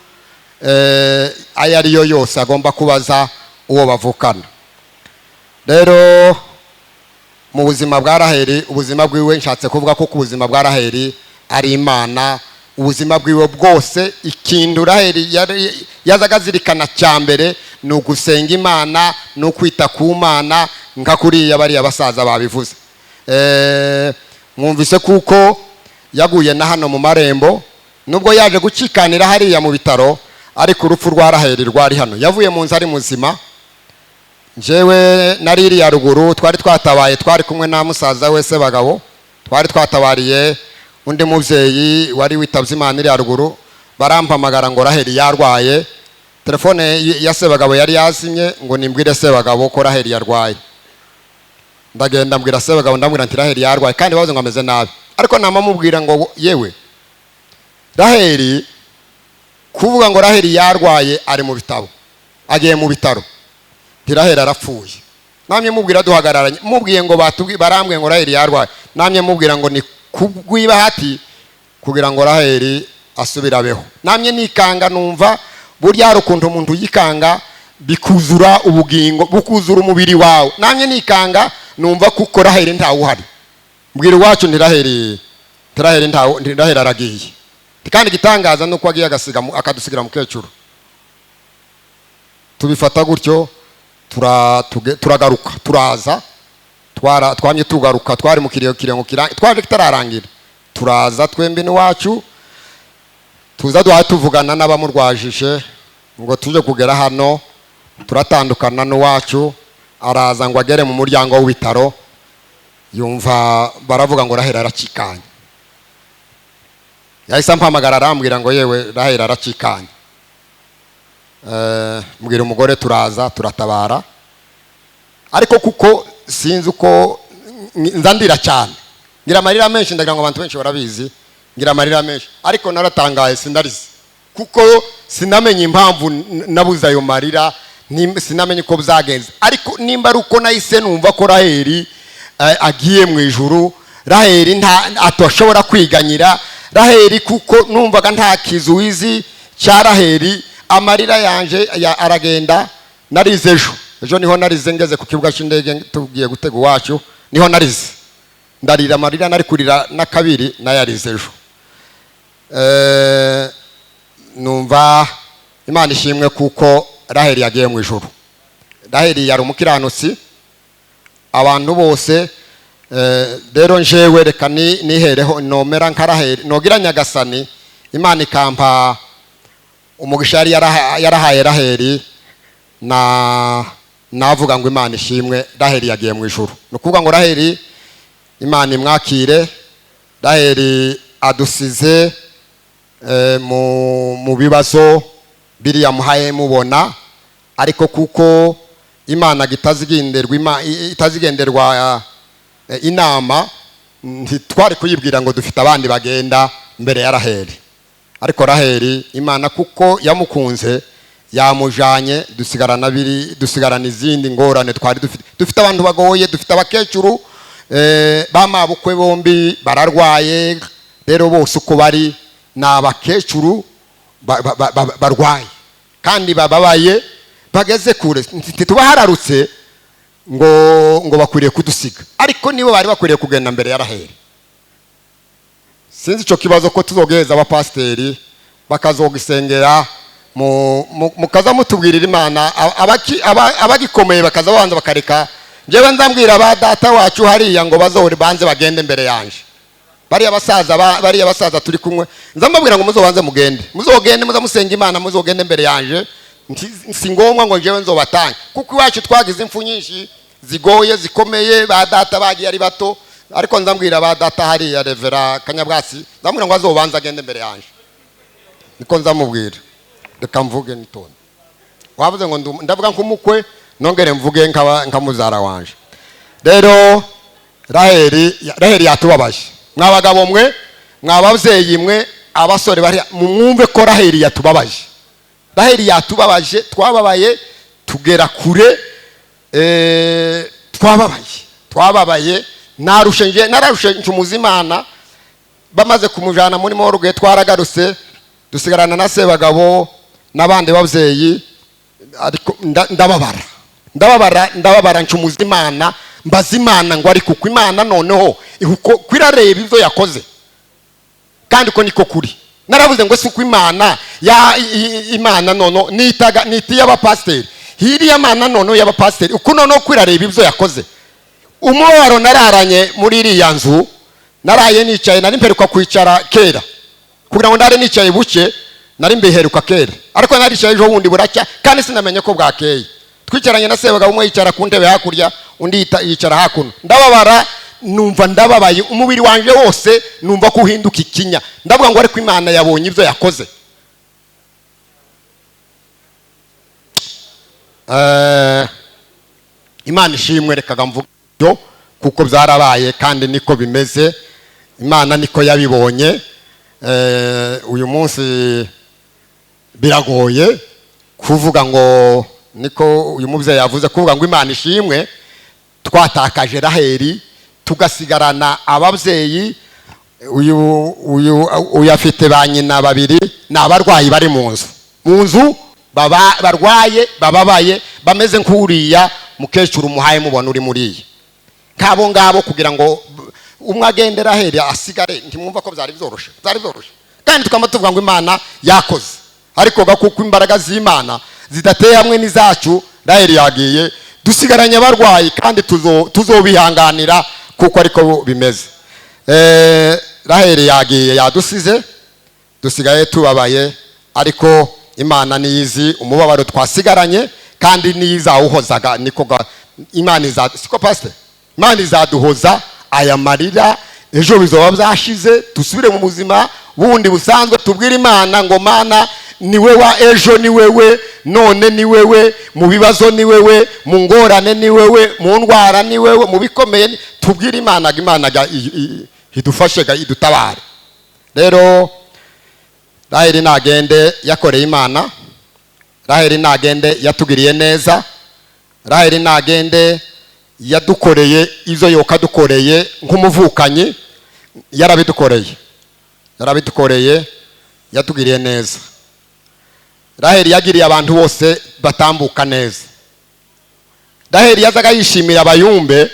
ayo ariyo yose agomba kubaza uwo bavukana. Rero mu buzima bwa Raheli, ubuzima bwiwe nshatse kuvuga ko ku buzima bwa Raheli ari Imana, ubuzima bwiwe bwose. Ikintu Raheli yazaga azirikana cya mbere ni ugusenga Imana, ni ukwita ku Mana, nka kuriya bariya basaza babivuze. Mwumvise kuko yaguye na hano mu marembo, nubwo yaje gucikanira hariya mu bitaro, ariko urupfu rwa Raheli rwari hano. Yavuye mu nzu ari muzima. Njyewe nari iriya ruguru, twari twatabaye, twari kumwe na musaza we Sebagabo, twari twatabariye undi mubyeyi wari witabye Imana iriya ruguru. Barampamagara ngo Raheli yarwaye. Telefone ya Sebagabo yari yazimye, ngo nimbwire Sebagabo ko Raheli yarwaye. Ndagenda mbwira Sebagabo, ndamubwira nti Raheli yarwaye kandi bavuze ngo ameze nabi, ariko namamubwira ngo yewe Raheli, kuvuga ngo Raheli yarwaye ari mu bitaro, agiye mu bitaro, nti Raheli arapfuye. Namye mubwira duhagararanye, mubwiye ngo barambwiye ngo Raheli yarwaye, namye mubwira ngo ni kubw'ibahati kugira ngo Raheli asubire abeho. Namye nikanga, numva burya hari ukuntu umuntu yikanga bikuzura ubugingo, bukuzura umubiri wawe. Namye nikanga numva kuko Raheli ntawuhari. Mbwira iwacu nti Raheli, nti Raheli ntawe, nti Raheli aragiye. Kandi igitangaza nuko agiye agasiga akadusigira mukecuru. Tubifata gutyo, turagaruka, turaza, twamye tugaruka, twari mu kiriyo kirengo twaje kitararangira, turaza twembi n'iwacu, tuza duha tuvugana n'abamurwajije ngo tuje kugera hano, turatandukana n'uwacu, araza ngo agere mu muryango w'ibitaro, yumva baravuga ngo Raheli aracikanye. Yahise ampamagara arambwira ngo yewe Raheli aracikanye. Mbwira umugore turaza turatabara, ariko kuko sinzi uko nzandira cyane, ngira amarira menshi, ndagira ngo abantu benshi barabizi, ngira amarira menshi, ariko naratangaye sindarize, kuko sinamenye impamvu nabuze ayo marira, sinamenye uko byagenze. Ariko nimba ari uko nahise numva ko Raheli agiye mu ijuru, Raheli nta atashobora kwiganyira Raheli, kuko numvaga nta kizuizi cya Raheli. Amarira yanje aragenda. Narize ejo, ejo niho narize ngeze ku kibuga cy'indege tugiye gutega iwacu, niho narize ndarira amarira nari kurira na kabiri nayarize ejo. Numva Imana ishimwe kuko Raheli yagiye mu ijuru. Raheli yari umukiranutsi, abantu bose. Rero njewe reka nihereho nomera nka Raheli, nogira Nyagasani Imana ikampa umugisha yari yarahaye Raheli, na navuga ngo Imana ishimwe, Raheli yagiye mu ijuru. Ni ukuvuga ngo Raheli Imana imwakire. Raheli adusize mu bibazo biriya muhaye mubona, ariko kuko Imana itazigenderwa inama, ntitwari kuyibwira ngo dufite abandi bagenda mbere ya Raheli. Ariko Raheli Imana kuko yamukunze yamujanye, dusigarana biri, dusigarana izindi ngorane twari dufite. Dufite abantu bagoye, dufite abakecuru bamabukwe bombi bararwaye, rero bose uko bari ni abakecuru barwaye kandi bababaye bageze kure. Ntitubahararutse ngo bakwiriye kudusiga, ariko nibo bari bakwiriye kugenda mbere ya Raheli. Sinzi ico kibazo ko tuzogeza abapasiteri bakazogisengera, mukaza mutubwirira Imana, abagikomeye bakaza banza bakareka. Njyewe nzambwira ba data wacu hariya ngo bazohore banze bagende mbere yanje, bariya basaza bariya basaza turi kumwe, nzambabwira ngo muzobanze mugende, muzogende muza musenga Imana, muzogende mbere yanje. Si ngombwa ngo njyewe nzobatange, kuko iwacu twagize impfu nyinshi zigoye zikomeye, ba data bagiye ari bato. Ariko nzambwira ba data hariya Revera Kanyabwasi, nzambwira ngo azobanze agende mbere yanje, niko nzamubwira. Reka mvuge nitonde. Wavuze ngo ndavuga nk'umukwe, nongere mvuge nka muzara wanje. Rero Raheli yatubabaje. Mwa bagabo mwe, mwa babyeyi mwe, abasore bari mwumve ko Raheli yatubabaje. Raheli yatubabaje, twababaye tugera kure, twababaye, narushe nararushe ncumuzimana. Bamaze kumujana muri morgue twaragarutse, dusigarana na Sebagabo n'abandi babyeyi, ariko ndababara, ndababara, ndababara ncumuzimana, mbaza Imana ngo ariko uko Imana noneho uko kwirareba ibyo yakoze, kandi ko niko kuri. Naravuze ngo si uko Imana ya Imana nono nitaga niti y'abapasiteri, hiriya Mana noneho y'abapasiteri, uko noneho kwirareba ibyo yakoze. Umubabaro nararanye muri iriya nzu, naraye nicaye, nari mperuka kwicara kera, kugira ngo ndare nicaye buke, nari mbiheruka kera, ariko naricaye ejo bundi buracya kandi sinamenye ko bwakeye. Twicaranye na Sebagabo, umwe yicara ku ntebe hakurya, undi yicara hakuno. Ndababara, numva ndababaye, umubiri wanje wose numva ko uhinduka ikinya. Ndavuga ngo ariko Imana yabonye ibyo yakoze. Imana ishimwe. Rekaga mvuga ibyo kuko byarabaye kandi niko bimeze, Imana niko yabibonye. Uyu munsi biragoye kuvuga ngo niko uyu mubyeyi yavuze, kuvuga ngo Imana ishimwe twatakaje Raheli tugasigarana ababyeyi. Uyu afite ba nyina babiri, ni abarwayi bari mu nzu barwaye, bababaye, bameze nk'uriya mukecuru muhaye mubona uri muriya, nk'abo ngabo. Kugira ngo umwe agende Raheli asigare, ntimwumva ko byari byoroshe? Byari byoroshe, kandi tukaba tuvuga ngo Imana yakoze, ariko kuko imbaraga z'Imana zidateye hamwe n'izacu, Raheli yagiye, dusigaranye abarwayi, kandi tuzobihanganira kuko ariko bimeze. Raheli yagiye, yadusize, dusigaye tubabaye, ariko Imana niyizi umubabaro twasigaranye kandi niyizawuhozaga. Niko Imana iza, siko pastor? Imana izaduhoza aya marira, ejo bizoba byashize, dusubire mu buzima bundi busanzwe, tubwire Imana ngo Mana ni wewe ejo, ni wewe none, ni wewe mu bibazo, ni wewe mu ngorane, ni wewe mu ndwara, ni wewe mu bikomeye. Tubwire Imana, Imana idufashe, idutabare. Rero Raheli nagende, yakoreye Imana. Raheli nagende, yatugiriye neza. Raheli nagende, yadukoreye izo yokadukoreye nk'umuvukanyi, yarabidukoreye, yarabidukoreye, yatugiriye neza. Raheli yagiriye abantu bose batambuka neza. Raheli yazaga yishimira abayumbe,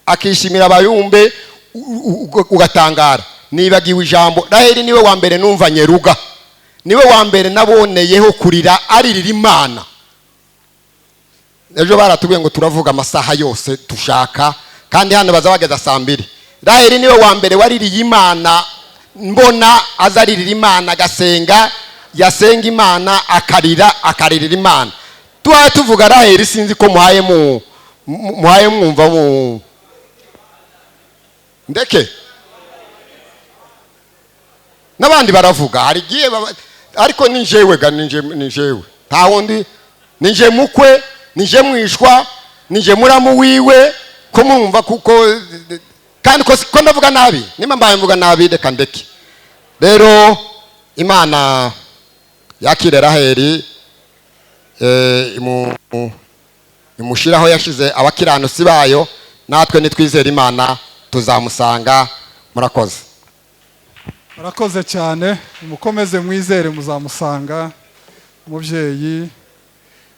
akishimira abayumbe, ugatangara. Nibagiwe ijambo, Raheli niwe wa mbere numva nyeruga, niwe wa mbere naboneyeho kurira aririra Imana. Ejo baratubwiye ngo turavuga amasaha yose dushaka, kandi hano baza bageza saa 2. Raheli niwe wa mbere waririye Imana, mbona azaririra Imana, agasenga, yasenga Imana akarira, akaririra Imana. Tuhaye tuvuga Raheli, sinzi ko muhaye muhaye mwumva mu ndeke n'abandi baravuga, hari igihe ariko ni njyewe ga, ni njyewe, nta wundi, ni nje mukwe, ni nje mwishwa, ni nje muramu wiwe, ko mwumva kuko kandi ko ndavuga nabi, nimba mbaye mvuga nabi reka ndeke. Rero Imana yakire Raheli, imushiraho yashize abakiranutsi bayo, natwe nitwizera Imana tuzamusanga. Murakoze. Murakoze cyane, mukomeze mwizere muzamusanga umubyeyi.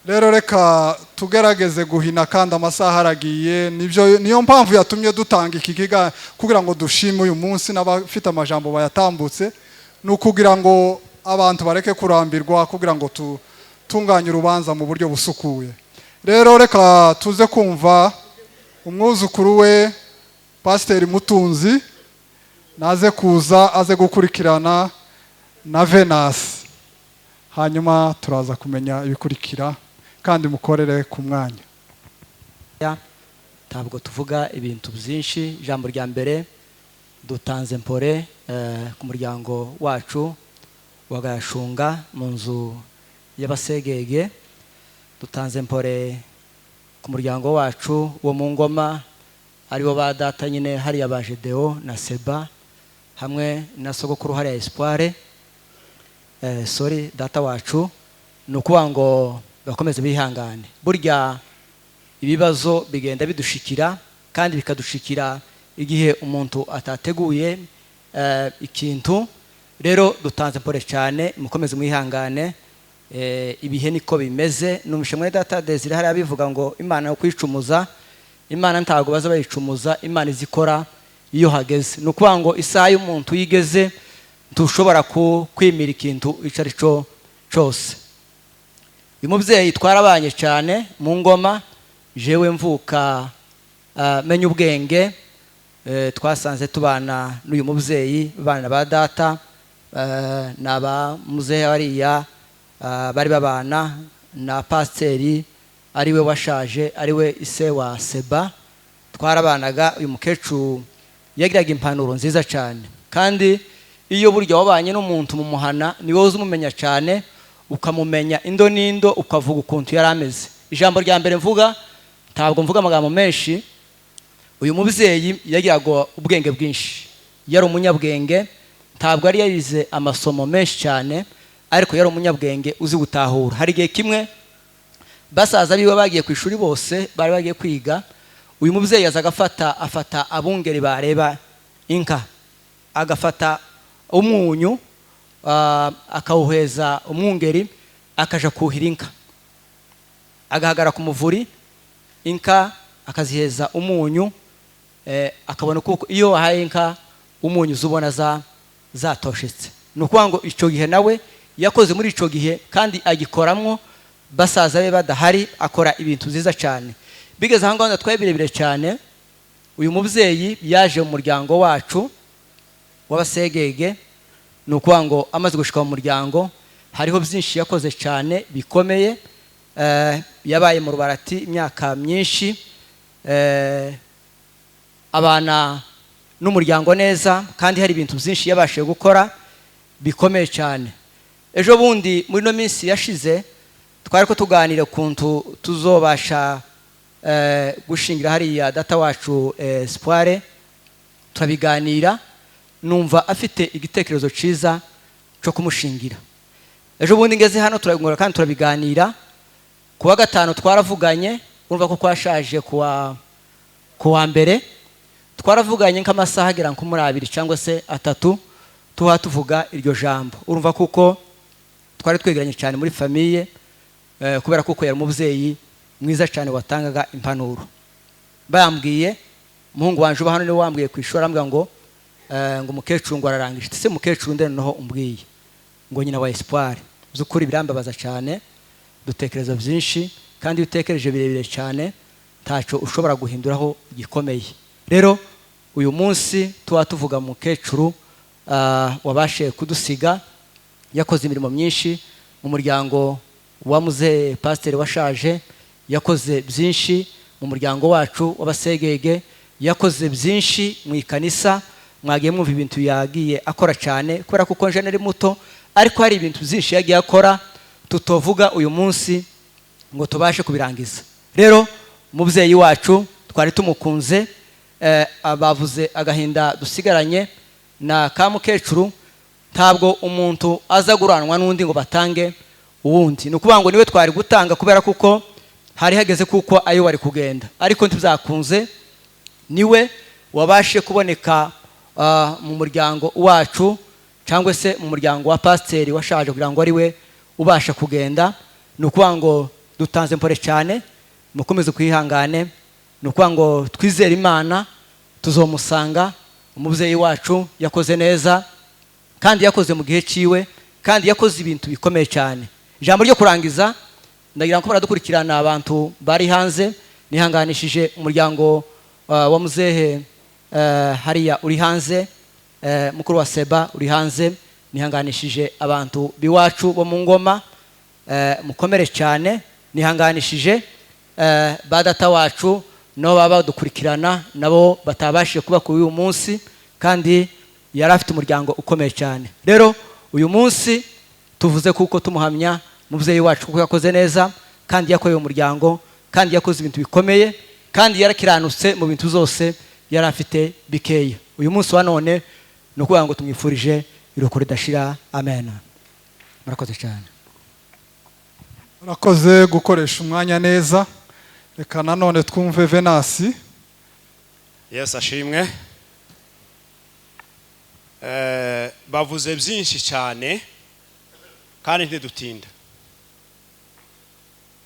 Rero reka tugerageze guhina kandi amasaha aragiye, nibyo niyo mpamvu yatumye dutanga iki kiga kugira ngo dushime uyu munsi n'abafite amajambo bayatambutse, ni ukugira ngo abantu bareke kurambirwa, kugira ngo tutunganye urubanza mu buryo busukuye. Rero reka tuze kumva umwuzukuru we Pasiteri Mutunzi naze kuza aze gukurikirana na Venasi, hanyuma turaza kumenya ibikurikira kandi mukorere ku mwanya. Ntabwo tuvuga ibintu byinshi. Ijambo rya mbere, dutanze mpore ku muryango wacu wa Gashunga mu nzu y'abasegege, dutanze mpore ku muryango wacu wo mu ngoma aribo ba data nyine hariya ba Gedeo na Seba hamwe na sogokuru hariya Espoir, sorry data wacu, ni ukuvuga ngo bakomeze bihangane. Burya ibibazo bigenda bidushikira kandi bikadushikira igihe umuntu atateguye ikintu. Rero dutanze mpore cyane, mukomeze mwihangane, ibihe niko bimeze. Numvishe mwene data Desire hariya bivuga ngo Imana yo kwicumuza, Imana ntago baza bayicumuza, Imana izikora iyo hageze. Ni ukuvuga ngo isaha y'umuntu yigeze ntushobora kwimira ikintu icyo ari cyo cyose. Uyu mubyeyi twarabanye cyane mu ngoma, jewe mvuka menya ubwenge, twasanze tubana n'uyu mubyeyi, bana ba data n'aba muzehe hariya bari babana na pasiteri ariwe washaje, ariwe ise wa Seba. Twarabanaga. Uyu mukecuru yagiraga impanuro nziza cyane, kandi iyo burya wabanye n'umuntu mu muhana ni wowe uzumumenya cyane, ukamumenya indo n'indo, ukavuga ukuntu yari ameze. Ijambo rya mbere mvuga, ntabwo mvuga amagambo menshi. Uyu mubyeyi yagiraga ubwenge bwinshi, yari umunyabwenge. Ntabwo yari yarize amasomo menshi cyane, ariko yari umunyabwenge uzi gutahura. Hari igihe kimwe basaza biwe bagiye ku ishuri, bose bari bagiye kwiga. Uyu mubyeyi aza afata abungeri bareba inka, agafata umunyu, akawuheza umwungeri, akaja kuhira inka, agahagara ku muvuri, inka akaziheza umunyu, akabona kuko iyo wahaye inka umunyu uzubona zatoshetse. Ni ukuvuga ngo icyo gihe nawe yakoze muri icyo gihe, kandi agikoramwo basaza be badahari, akora ibintu byiza cyane. Bigeze aho ngaho twari birebire cyane. Uyu mubyeyi yaje mu muryango wacu w'Abasegege. Ni ukuvuga ngo amaze gushika mu muryango hariho byinshi yakoze cyane bikomeye. Yabaye mu Rubarati imyaka myinshi, abana n'umuryango neza, kandi hari ibintu byinshi yabashije gukora bikomeye cyane. Ejo bundi muri ino minsi yashize twari ko tuganira ukuntu tuzobasha gushingira hariya data wacu Espoir, turabiganira, numva afite igitekerezo cyiza cyo kumushingira. Ejo bundi ngeze hano turabingora kandi turabiganira. Kuwa gatanu twaravuganye, urumva ko kwashaje kuwa mbere twaravuganye nk'amasaha agera nko muri 2 cyangwa se 3, tuha tuvuga iryo jambo. Urumva kuko twari twegeranye cyane muri famille, kubera kuko yari umubyeyi mwiza cyane watangaga impanuro. Bambwiye umuhungu wanje uba hano niwe wambwiye ku ishuri, arambwira ngo ngo umukecuru ngo ararangije. Ese mukecuru nde noneho umbwiye ngo nyina wa Espoir? By'ukuri birambabaza cyane, dutekereza byinshi, kandi iyo utekereje birebire cyane ntacyo ushobora guhinduraho gikomeye. Rero uyu munsi tuba tuvuga mukecuru wabashe kudusiga, yakoze imirimo myinshi mu muryango wa muzehe pasiteri washaje, yakoze byinshi mu muryango wacu w'Abasegege, yakoze byinshi mu ikanisa. Mwagiye mwumva ibintu yagiye akora cyane, kubera kuko nje nari muto, ariko hari ibintu byinshi yagiye akora tutovuga uyu munsi ngo tubashe kubirangiza. Rero umubyeyi wacu twari tumukunze, abavuze agahinda dusigaranye na ka mukecuru. Ntabwo umuntu aza guranwa n'undi ngo batange uwundi, ni ukuvuga ngo niwe twari gutanga kubera kuko hari hageze kuko ayo wari kugenda, ariko ntibyakunze. Niwe wabashe kuboneka mu muryango wacu cyangwa se mu muryango wa pasiteri washaje kugira ngo ari we ubasha kugenda. Ni ukuvuga ngo dutanze mpore cyane, mukomeze kwihangane. Ni ukuvuga ngo twizere Imana tuzomusanga. Umubyeyi wacu yakoze neza, kandi yakoze mu gihe ciwe, kandi yakoze ibintu bikomeye cyane. Ijambo ryo kurangiza ndagira ngo baradukurikirana abantu bari hanze, nihanganishije umuryango wa muzehe hariya uri hanze, mukuru wa Seba uri hanze, nihanganishije abantu biwacu bo mu ngoma, mukomere cyane. Nihanganishije ba data wacu no baba badukurikirana nabo batabashije kuba kuri uyu munsi, kandi yari afite umuryango ukomeye cyane. Rero uyu munsi tuvuze kuko tumuhamya mubyeyi wacu kuko yakoze neza, kandi yakoreye umuryango, kandi yakoze ibintu bikomeye, kandi yarakiranutse mu bintu zose yari afite bikeya. Uyu munsi wa none ni ukuvuga ngo tumwifurije iruhuko ridashira. Amen. Murakoze cyane. Murakoze gukoresha umwanya neza. Reka nanone twumve Venasi. Yesu ashimwe. Bavuze byinshi cyane kandi ntidutinda,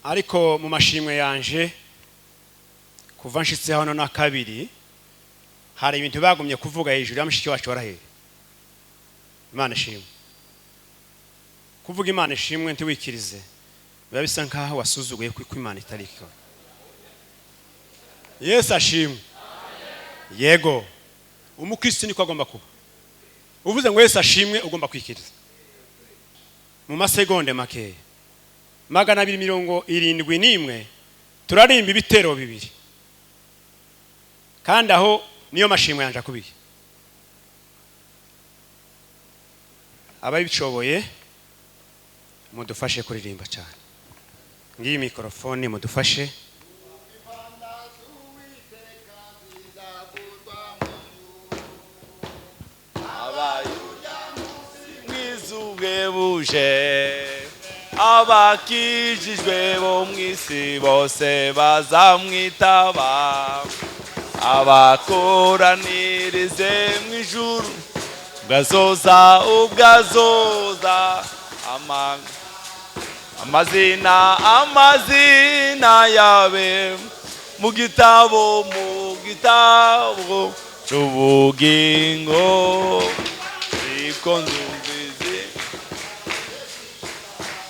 ariko mu mashimwe yanje kuva nshitse hano na kabiri hari ibintu bagumye kuvuga hejuru ya mushiki wacu warahera. Imana ishimwe. Kuvuga Imana ishimwe ntiwikirize biba bisa nkaho wasuzuguye kuko Imana itari ikora. Yesu ashimwe. Yego, umukristo niko agomba kuba. Uvuze ngo Yesu ashimwe ugomba kwikiriza. Mu masegonde makeya 271 turarimba ibitero 2, kandi aho niyo mashimwe yanje akubiye. Ababicoboye mudufashe kuririmba cyane. Ngiyi mikorofone, mudufashe. Buje abakijijwe bo mu isi bose bazamwitaba, abakoranirize mu ijuru ubwazoza ubwazoza amazina amazina yabe mu gitabo cy'ubugingo.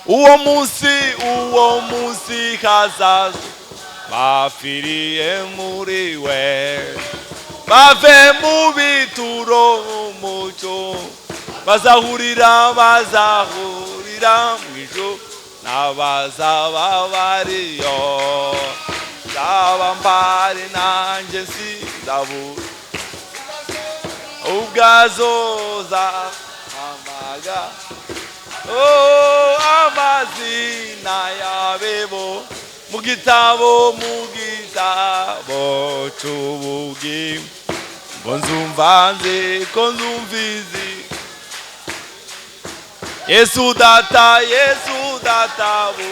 Uwo munsi hazaza bafiriye muri we, bave mu bituro umucyo, bazahurira mu ijuru n'abazaba bariyo. Nzaba mpari nanjye sinzabura ubwazoza amaga oh amazina yabebo mu gitabo cy'ubugingo. Ngo nzumva nzi ko nzumvizi Yesu data bu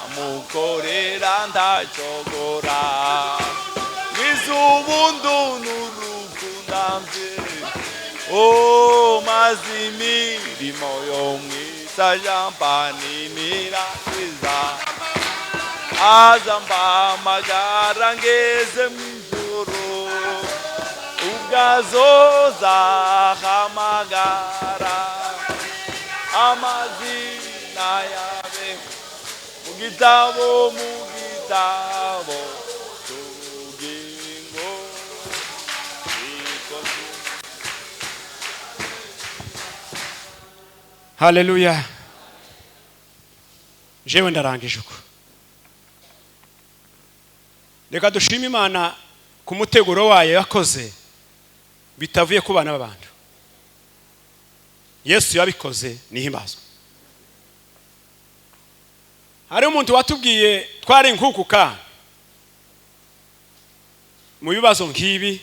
amukorera ntacogora mizubundu n'urukundamvye oh mazimirimo yo mwisa jambaninirakiza azamba magara ngeze mw'ijuru ubwazoza hamagara amazina yabe mu gitabo cy'ubugingo. Haleluya. Jewe ndarangije uko. Reka dushime Imana ku muteguro wayo yakoze bitavuye ku bana b'abantu. Yesu yabikoze nihimbazwe. Hari umuntu watubwiye twari nkukuka mu bibazo nkibi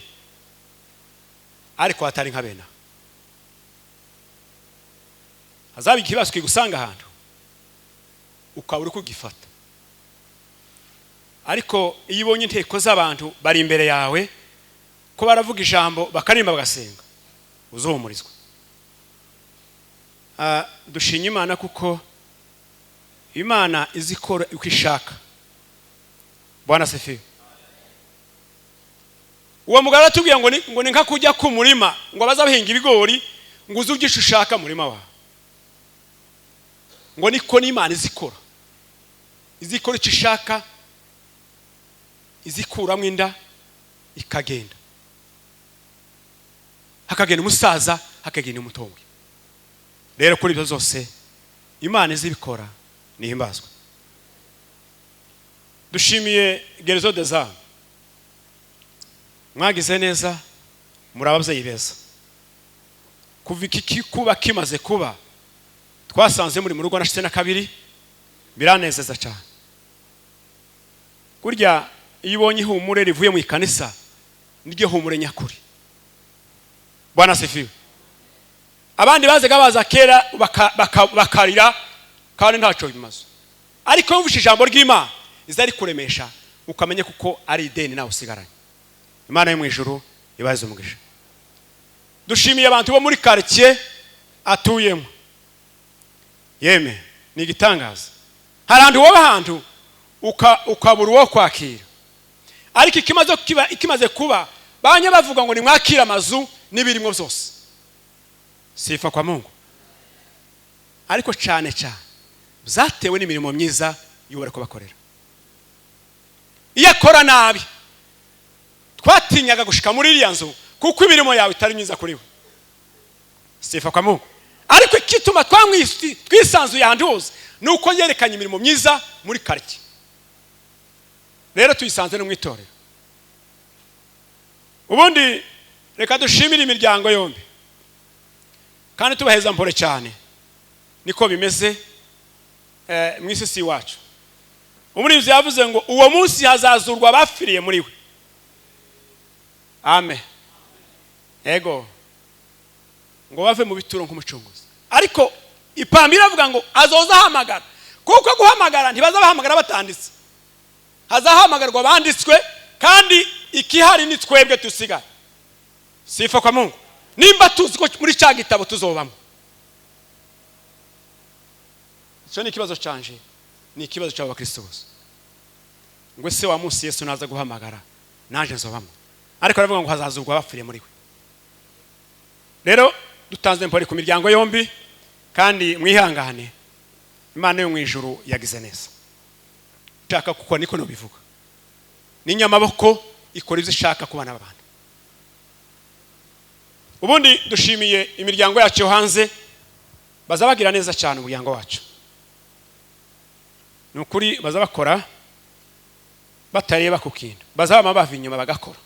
ariko atari nka bena. Hazaba ikibazo kigusanga ahantu ukaba uri kugifata, ariko iyo ubonye inteko z'abantu bari imbere yawe ko baravuga ijambo bakarimba bagasenga, uzuhumurizwa. Dushimye Imana kuko Imana izikora uko ishaka. Bwana sifiwe. Uwo mugabo aratubwiye ngo ni nka kujya ku murima ngo bazabahinga ibigori ngo uze ugisha ushaka murima wawe. Ngo niko n'Imana izikora icyo ishaka, izikuramo inda ikagenda, hakagenda umusaza, hakagenda umutowe. Rero kuri ibyo zose Imana izibikora nihimbazwe. Dushimiye Guérison des Âmes, mwagize neza, muri ababyeyi beza. Kuva iki kuba kimaze kuba twasanze muri mu rugo na kabiri, biranezeza cyane. Kurya iyo ubonye ihumure rivuye mu ikanisa niryo humure nyakuri. Bwana sifiwe. Abandi bazaga baza kera bakarira kandi ntacyo bimaze, ariko wumvise ijambo ry'Imana izari kuremesha ukamenya kuko ari ideni nawe usigaranye. Imana yo mu ijuru ibaze umugisha. Dushimiye abantu bo muri quartier atuyemo. Yeme ni igitangaza. Hari ahantu wowe ahantu ukabura uwo kwakira, ariko ikimaze kuba banye bavuga ngo nimwakira amazu n'ibirimo byose. Sifa kwa Mungu. Ariko cyane cyane byatewe n'imirimo myiza y'uwo bakorera. Iyo akora nabi twatinyaga gushika muri iriya nzu kuko imirimo yawe itari myiza kuri we. Sifa kwa Mungu. Ariko ikituma twisanzuye ahantu hose nuko yerekanye imirimo myiza muri quartier. Rero tuyisanze no mu itorero. Ubundi reka dushimire imiryango yombi kandi tubaheza mpore cyane. Niko bimeze mu isi si iwacu. Umuririmbyi yavuze ngo uwo munsi hazazurwa abapfiriye muri we. Amen. Ego, ngo bave mu bituro nk'umucunguzi. Ariko ipamba iravuga ngo azoza ahamagara, kuko guhamagara ntibazabahamagara batanditse, hazahamagarwa abanditswe, kandi ikihari ni twebwe dusigaye. Sifa kwa Mungu. Nimba tuzi ko muri cya gitabo tuzobamo, icyo ni ikibazo canje, ni ikibazo cy'abakristo bose. Ngo ese wa munsi Yesu naza guhamagara naje nzobamo? Ariko aravuga ngo hazazurwa abapfiriye muri we. Rero dutanze mpore ku miryango yombi, kandi mwihangane, Imana yo mu ijuru yagize neza. Nshaka kuko niko nobivuga, ni nyamaboko ikora ibyo ishaka ku bana b'abantu. Ubundi dushimiye imiryango yacu yo hanze, bazabagira neza cyane umuryango wacu. Ni ukuri bazabakora batareba ku kintu, bazaba bava inyuma bagakora.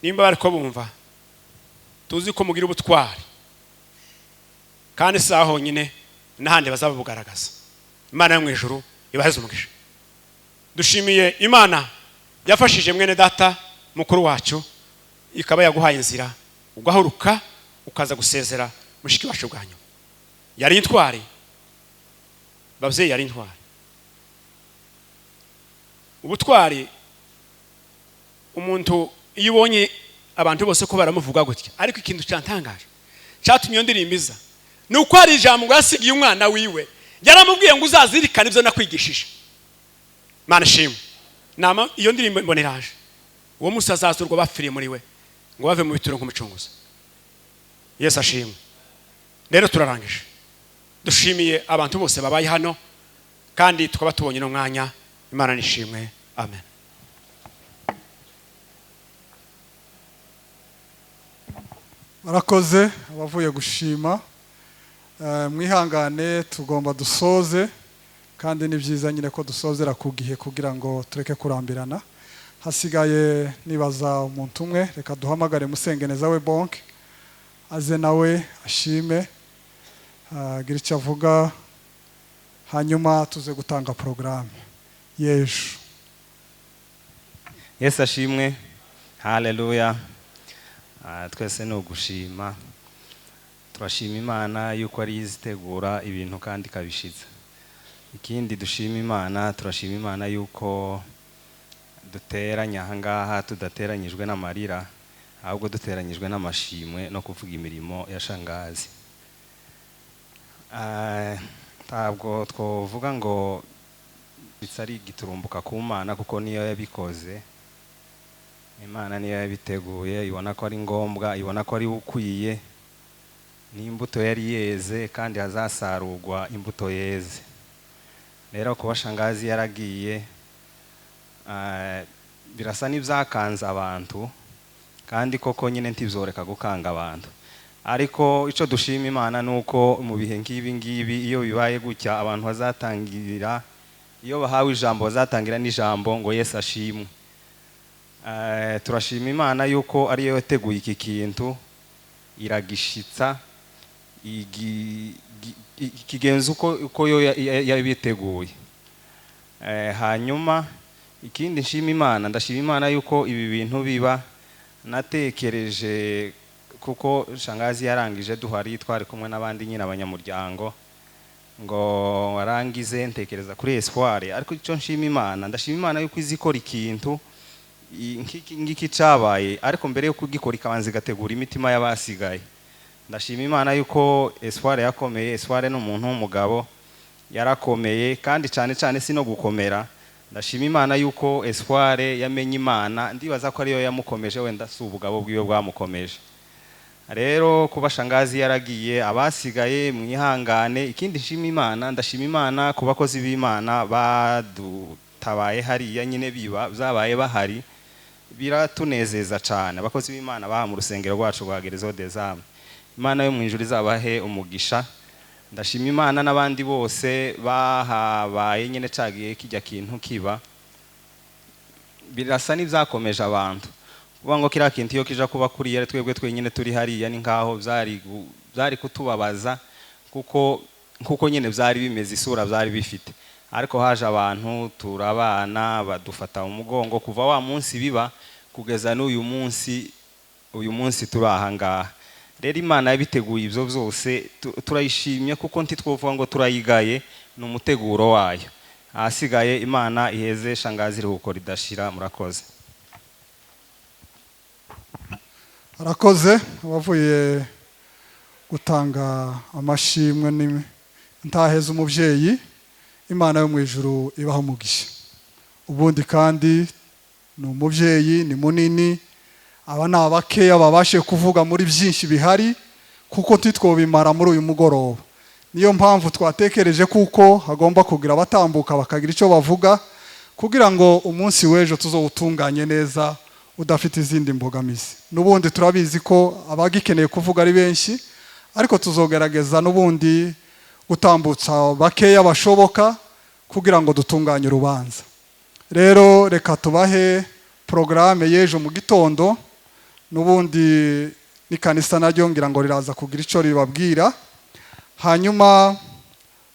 Nimba bariko bumva, tuzi ko mugira ubutwari, kandi si aho honyine, n'ahandi bazabugaragaza. Imana yo mu ijuru ibaheze umugisha. Dushimiye Imana yafashije mwene data mukuru wacu, ikaba yaguhaye inzira ugahuruka ukaza gusezera mushiki wacu bwa nyuma. Yari intwari babyeyi, yari intwari. Ubutwari umuntu iyo ubonye abantu bose ko baramuvuga gutya, ariko ikintu cyantangaje cyatumye iyo ndirimbo iza ni uko hari ijambo ngo yasigiye umwana wiwe, yaramubwiye ngo uzazirikane ibyo nakwigishije. Mana ishimwe. Nama iyo ndirimbo mboneraje, uwo munsi azazurwa bapfiriye muri we, ngo bave mu bituro nk'umucunguzi. Yesu ashimwe. Rero turarangije, dushimiye abantu bose babaye hano, kandi tukaba tubonye n'umwanya. Imana nishimwe. Amen. Barakoze abavuye gushima. Mwihangane, tugomba dusoze, kandi ni byiza nyine ko dusozera ku gihe kugira ngo tureke kurambirana. Hasigaye nibaza umuntu umwe, reka duhamagare Musengeneza we Bonke aze nawe ashime, agira icyo avuga, hanyuma tuze gutanga porogaramu y'ejo. Yesu ashimwe. Haleluya. Twese ni ugushima. Turashima Imana yuko ari izitegura ibintu kandi ikabishitsa. Ikindi dushima Imana, turashima Imana yuko duteranya ahangaha tudateranyijwe n'amarira, ahubwo duteranyijwe n'amashimwe no kuvuga imirimo ya shangazi. Ntabwo twovuga ngo bitari giturumbuka ku Mana, kuko niyo yabikoze. Imana niyo yabiteguye, ibona ko ari ngombwa, ibona ko ari ukwiye. N'imbuto yari yeze kandi hazasarurwa imbuto yeze. Rero kuba shangazi yaragiye, birasa n'ibyakanze abantu, kandi koko nyine ntibyoreka gukanga abantu. Ariko ico dushima Imana nuko mu bihe ngibi ngibi iyo bibaye gutya, abantu bazatangira, iyo bahawe ijambo bazatangira n'ijambo ngo Yesu ashimwe. Turashima Imana yuko ariyo yateguye iki kintu, iragishitsa, ikigenza uko yo yabiteguye. Hanyuma ikindi nshima Imana, ndashima Imana yuko ibi bintu biba natekereje, kuko shangazi yarangije duhari, twari kumwe n'abandi nyine abanyamuryango, ngo warangize ntekereza kuri Espoir. Ariko icyo nshima Imana, ndashima Imana yuko izikora ikintu ngiki cyabaye, ariko mbere yo kugikora ikabanza igategura imitima y'abasigaye. Ndashima Imana yuko Espoir yakomeye. Espoir ni umuntu w'umugabo, yarakomeye, kandi cyane cyane si no gukomera. Ndashima Imana yuko Espoir yamenye Imana, ndibaza ko ariyo yamukomeje, wenda si ubugabo bwiwe bwamukomeje. Rero kuba shangazi yaragiye, abasigaye mwihangane. Ikindi nshima Imana, ndashima Imana ku bakozi b'Imana badutabaye hariya nyine, biba byabaye bahari, biratunezeza cyane. Abakozi b'Imana baha mu rusengero rwacu rwa Gerezo des Âmes, Imana yo mu ijuru izabahe umugisha. Ndashima Imana n'abandi bose bahabaye nyine cagiye kijya kintu kiba, birasa n'ibyakomeje abantu. Kuvuga ngo kiriya kintu iyo kija kuba kuriya twebwe twenyine turi hariya, ni nkaho byari kutubabaza, kuko nkuko nyine byari bimeze, isura byari bifite. Ariko haje abantu turabana, badufata mu mugongo kuva wa munsi biba kugeza n'uyu munsi. Uyu munsi turi aha ngaha rero, Imana yabiteguye ibyo byose, turayishimye kuko ntitwovuga ngo turayigaye, ni umuteguro wayo. Ahasigaye Imana iheze shangazi iruhuko ridashira. Murakoze. Arakoze abavuye gutanga amashimwe ntaheza umubyeyi. Imana yo mu ijuru ibaha umugisha. Ubundi kandi ni umubyeyi, ni munini. Aba ni abakeya babashe kuvuga muri byinshi bihari, kuko ntitwobimara muri uyu mugoroba. Niyo mpamvu twatekereje kuko hagomba kugira abatambuka bakagira icyo bavuga, kugira ngo umunsi w'ejo tuzowutunganye neza udafite izindi mbogamizi. N'ubundi turabizi ko abagikeneye kuvuga ari benshi, ariko tuzogerageza n'ubundi gutambutsa bakeya bashoboka kugira ngo dutunganye urubanza. Rero reka tubahe porogaramu y'ejo mu gitondo. N'ubundi n'ikanisa naryo ngira ngo riraza kugira icyo ribabwira. Hanyuma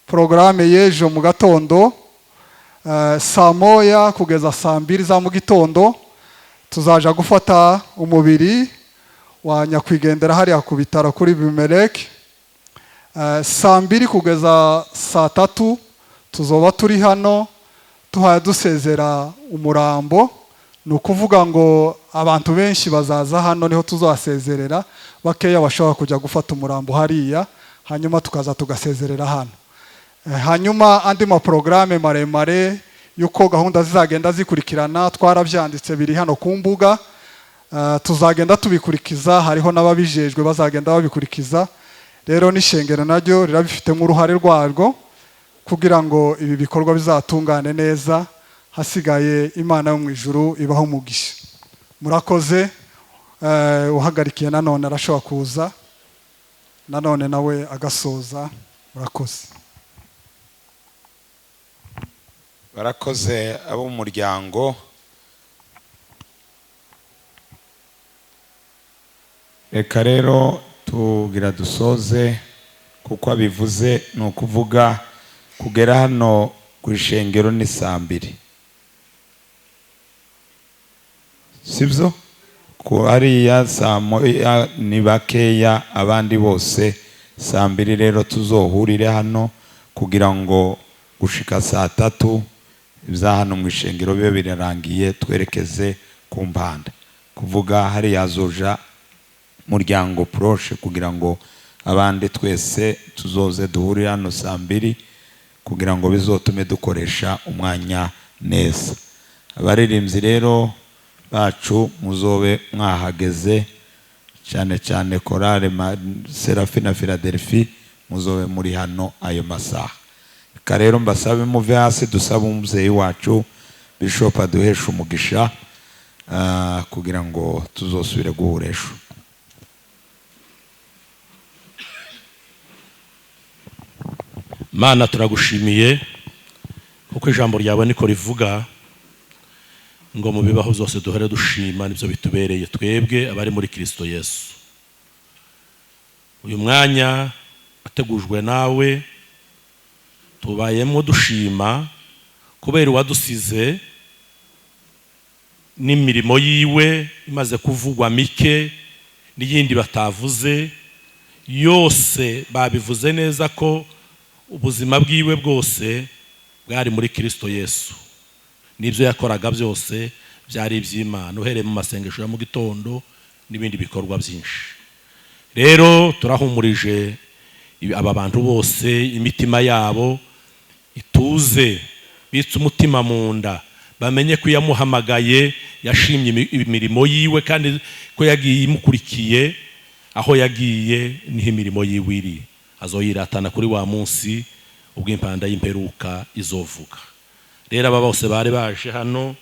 porogaramu y'ejo mu gatondo, 1:00 kugeza 2:00 za mu gitondo, tuzaja gufata umubiri wa nyakwigendera hariya ku bitaro kuri Bimeleki. 2:00 kugeza 3:00 tuzoba turi hano tuhaye dusezera umurambo. Ni ukuvuga ngo abantu benshi bazaza hano, niho tuzasezerera. Bakeya bashobora kujya gufata umurambo hariya, hanyuma tukaza tugasezerera hano. Hanyuma andi maporogaramu maremare y'uko gahunda zizagenda zikurikirana twarabyanditse, biri hano ku mbuga. Tuzagenda tubikurikiza, hariho n'ababijejwe bazagenda babikurikiza. Rero n'ishengero naryo rirabifitemo uruhare rwarwo kugira ngo ibi bikorwa bizatungane neza. Hasigaye Imana yo mu ijuru ibaho umugisha. Murakoze. Uhagarikiye nanone arashobora kuza nanone nawe agasoza. Murakoze. Barakoze abo mu muryango. Reka rero tugira dusoze, kuko abivuze ni ukuvuga kugera hano ku ishengero ni 2:00, sibyo? Ku hariya 1:00 ni bakeya, abandi bose 2:00. Rero tuzohurire hano kugira ngo gushika 3:00 ibya hano mu ishengero bibe birarangiye, twerekeze ku mpanda. Kuvuga hariya zoja muryango proche, kugira ngo abandi twese tuzoze duhurire hano 2:00, kugira ngo bizotume dukoresha umwanya neza. Abaririmbyi rero bacu muzobe mwahageze, cyane cyane chorale Serafina Philadelphie, muzobe muri hano ayo masaha. Reka rero mbasabe muve hasi, dusabe umubyeyi wacu Bishop aduheshe umugisha, kugira ngo tuzosubire guhura ejo. Mana, turagushimiye kuko ijambo ryawe niko rivuga ngo mu bibaho byose duhore dushima, nibyo bitubereye twebwe abari muri Kristo Yesu. Uyu mwanya wategujwe nawe, tubayemo dushima kubera uwadusize n'imirimo yiwe imaze kuvugwa mike n'iyindi batavuze yose. Babivuze neza ko ubuzima bwiwe bwose bwari muri Kristo Yesu, n'ibyo yakoraga byose byari iby'Imana, uhereye mu masengesho ya mu gitondo n'ibindi bikorwa byinshi. Rero turahumurije aba bantu bose, imitima yabo ituze, bitse umutima mu nda, bamenye ko yamuhamagaye yashimye imirimo yiwe, kandi ko yagiye imukurikiye aho yagiye niho imirimo yiwe iri. Azoyiratana kuri wa munsi ubwo impanda y'imperuka izovuga. Rero aba bose bari baje hano,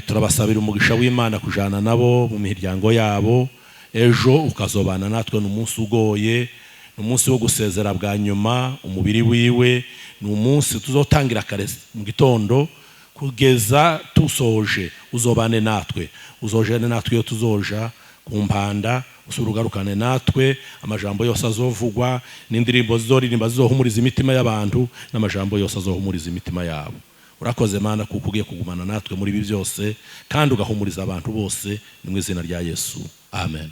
turabasabira umugisha w'Imana kujana nabo mu miryango yabo. Ejo ukazobana natwe. Ni umunsi ugoye, ni umunsi wo gusezera bwa nyuma umubiri wiwe, ni umunsi tuzotangira kare mu gitondo kugeza tusoje. Uzobane natwe, uzojane natwe iyo tuzoja Ku mpanda usubire ugarukane natwe, amajambo yose azovugwa n'indirimbo zizoririmba zizohumuriza imitima y'abantu, n'amajambo yose azohumuriza imitima yabo. Urakoze Mana, kuko ugiye kugumana natwe muri ibi byose kandi ugahumuriza abantu bose. Ni mu izina rya Yesu, amen.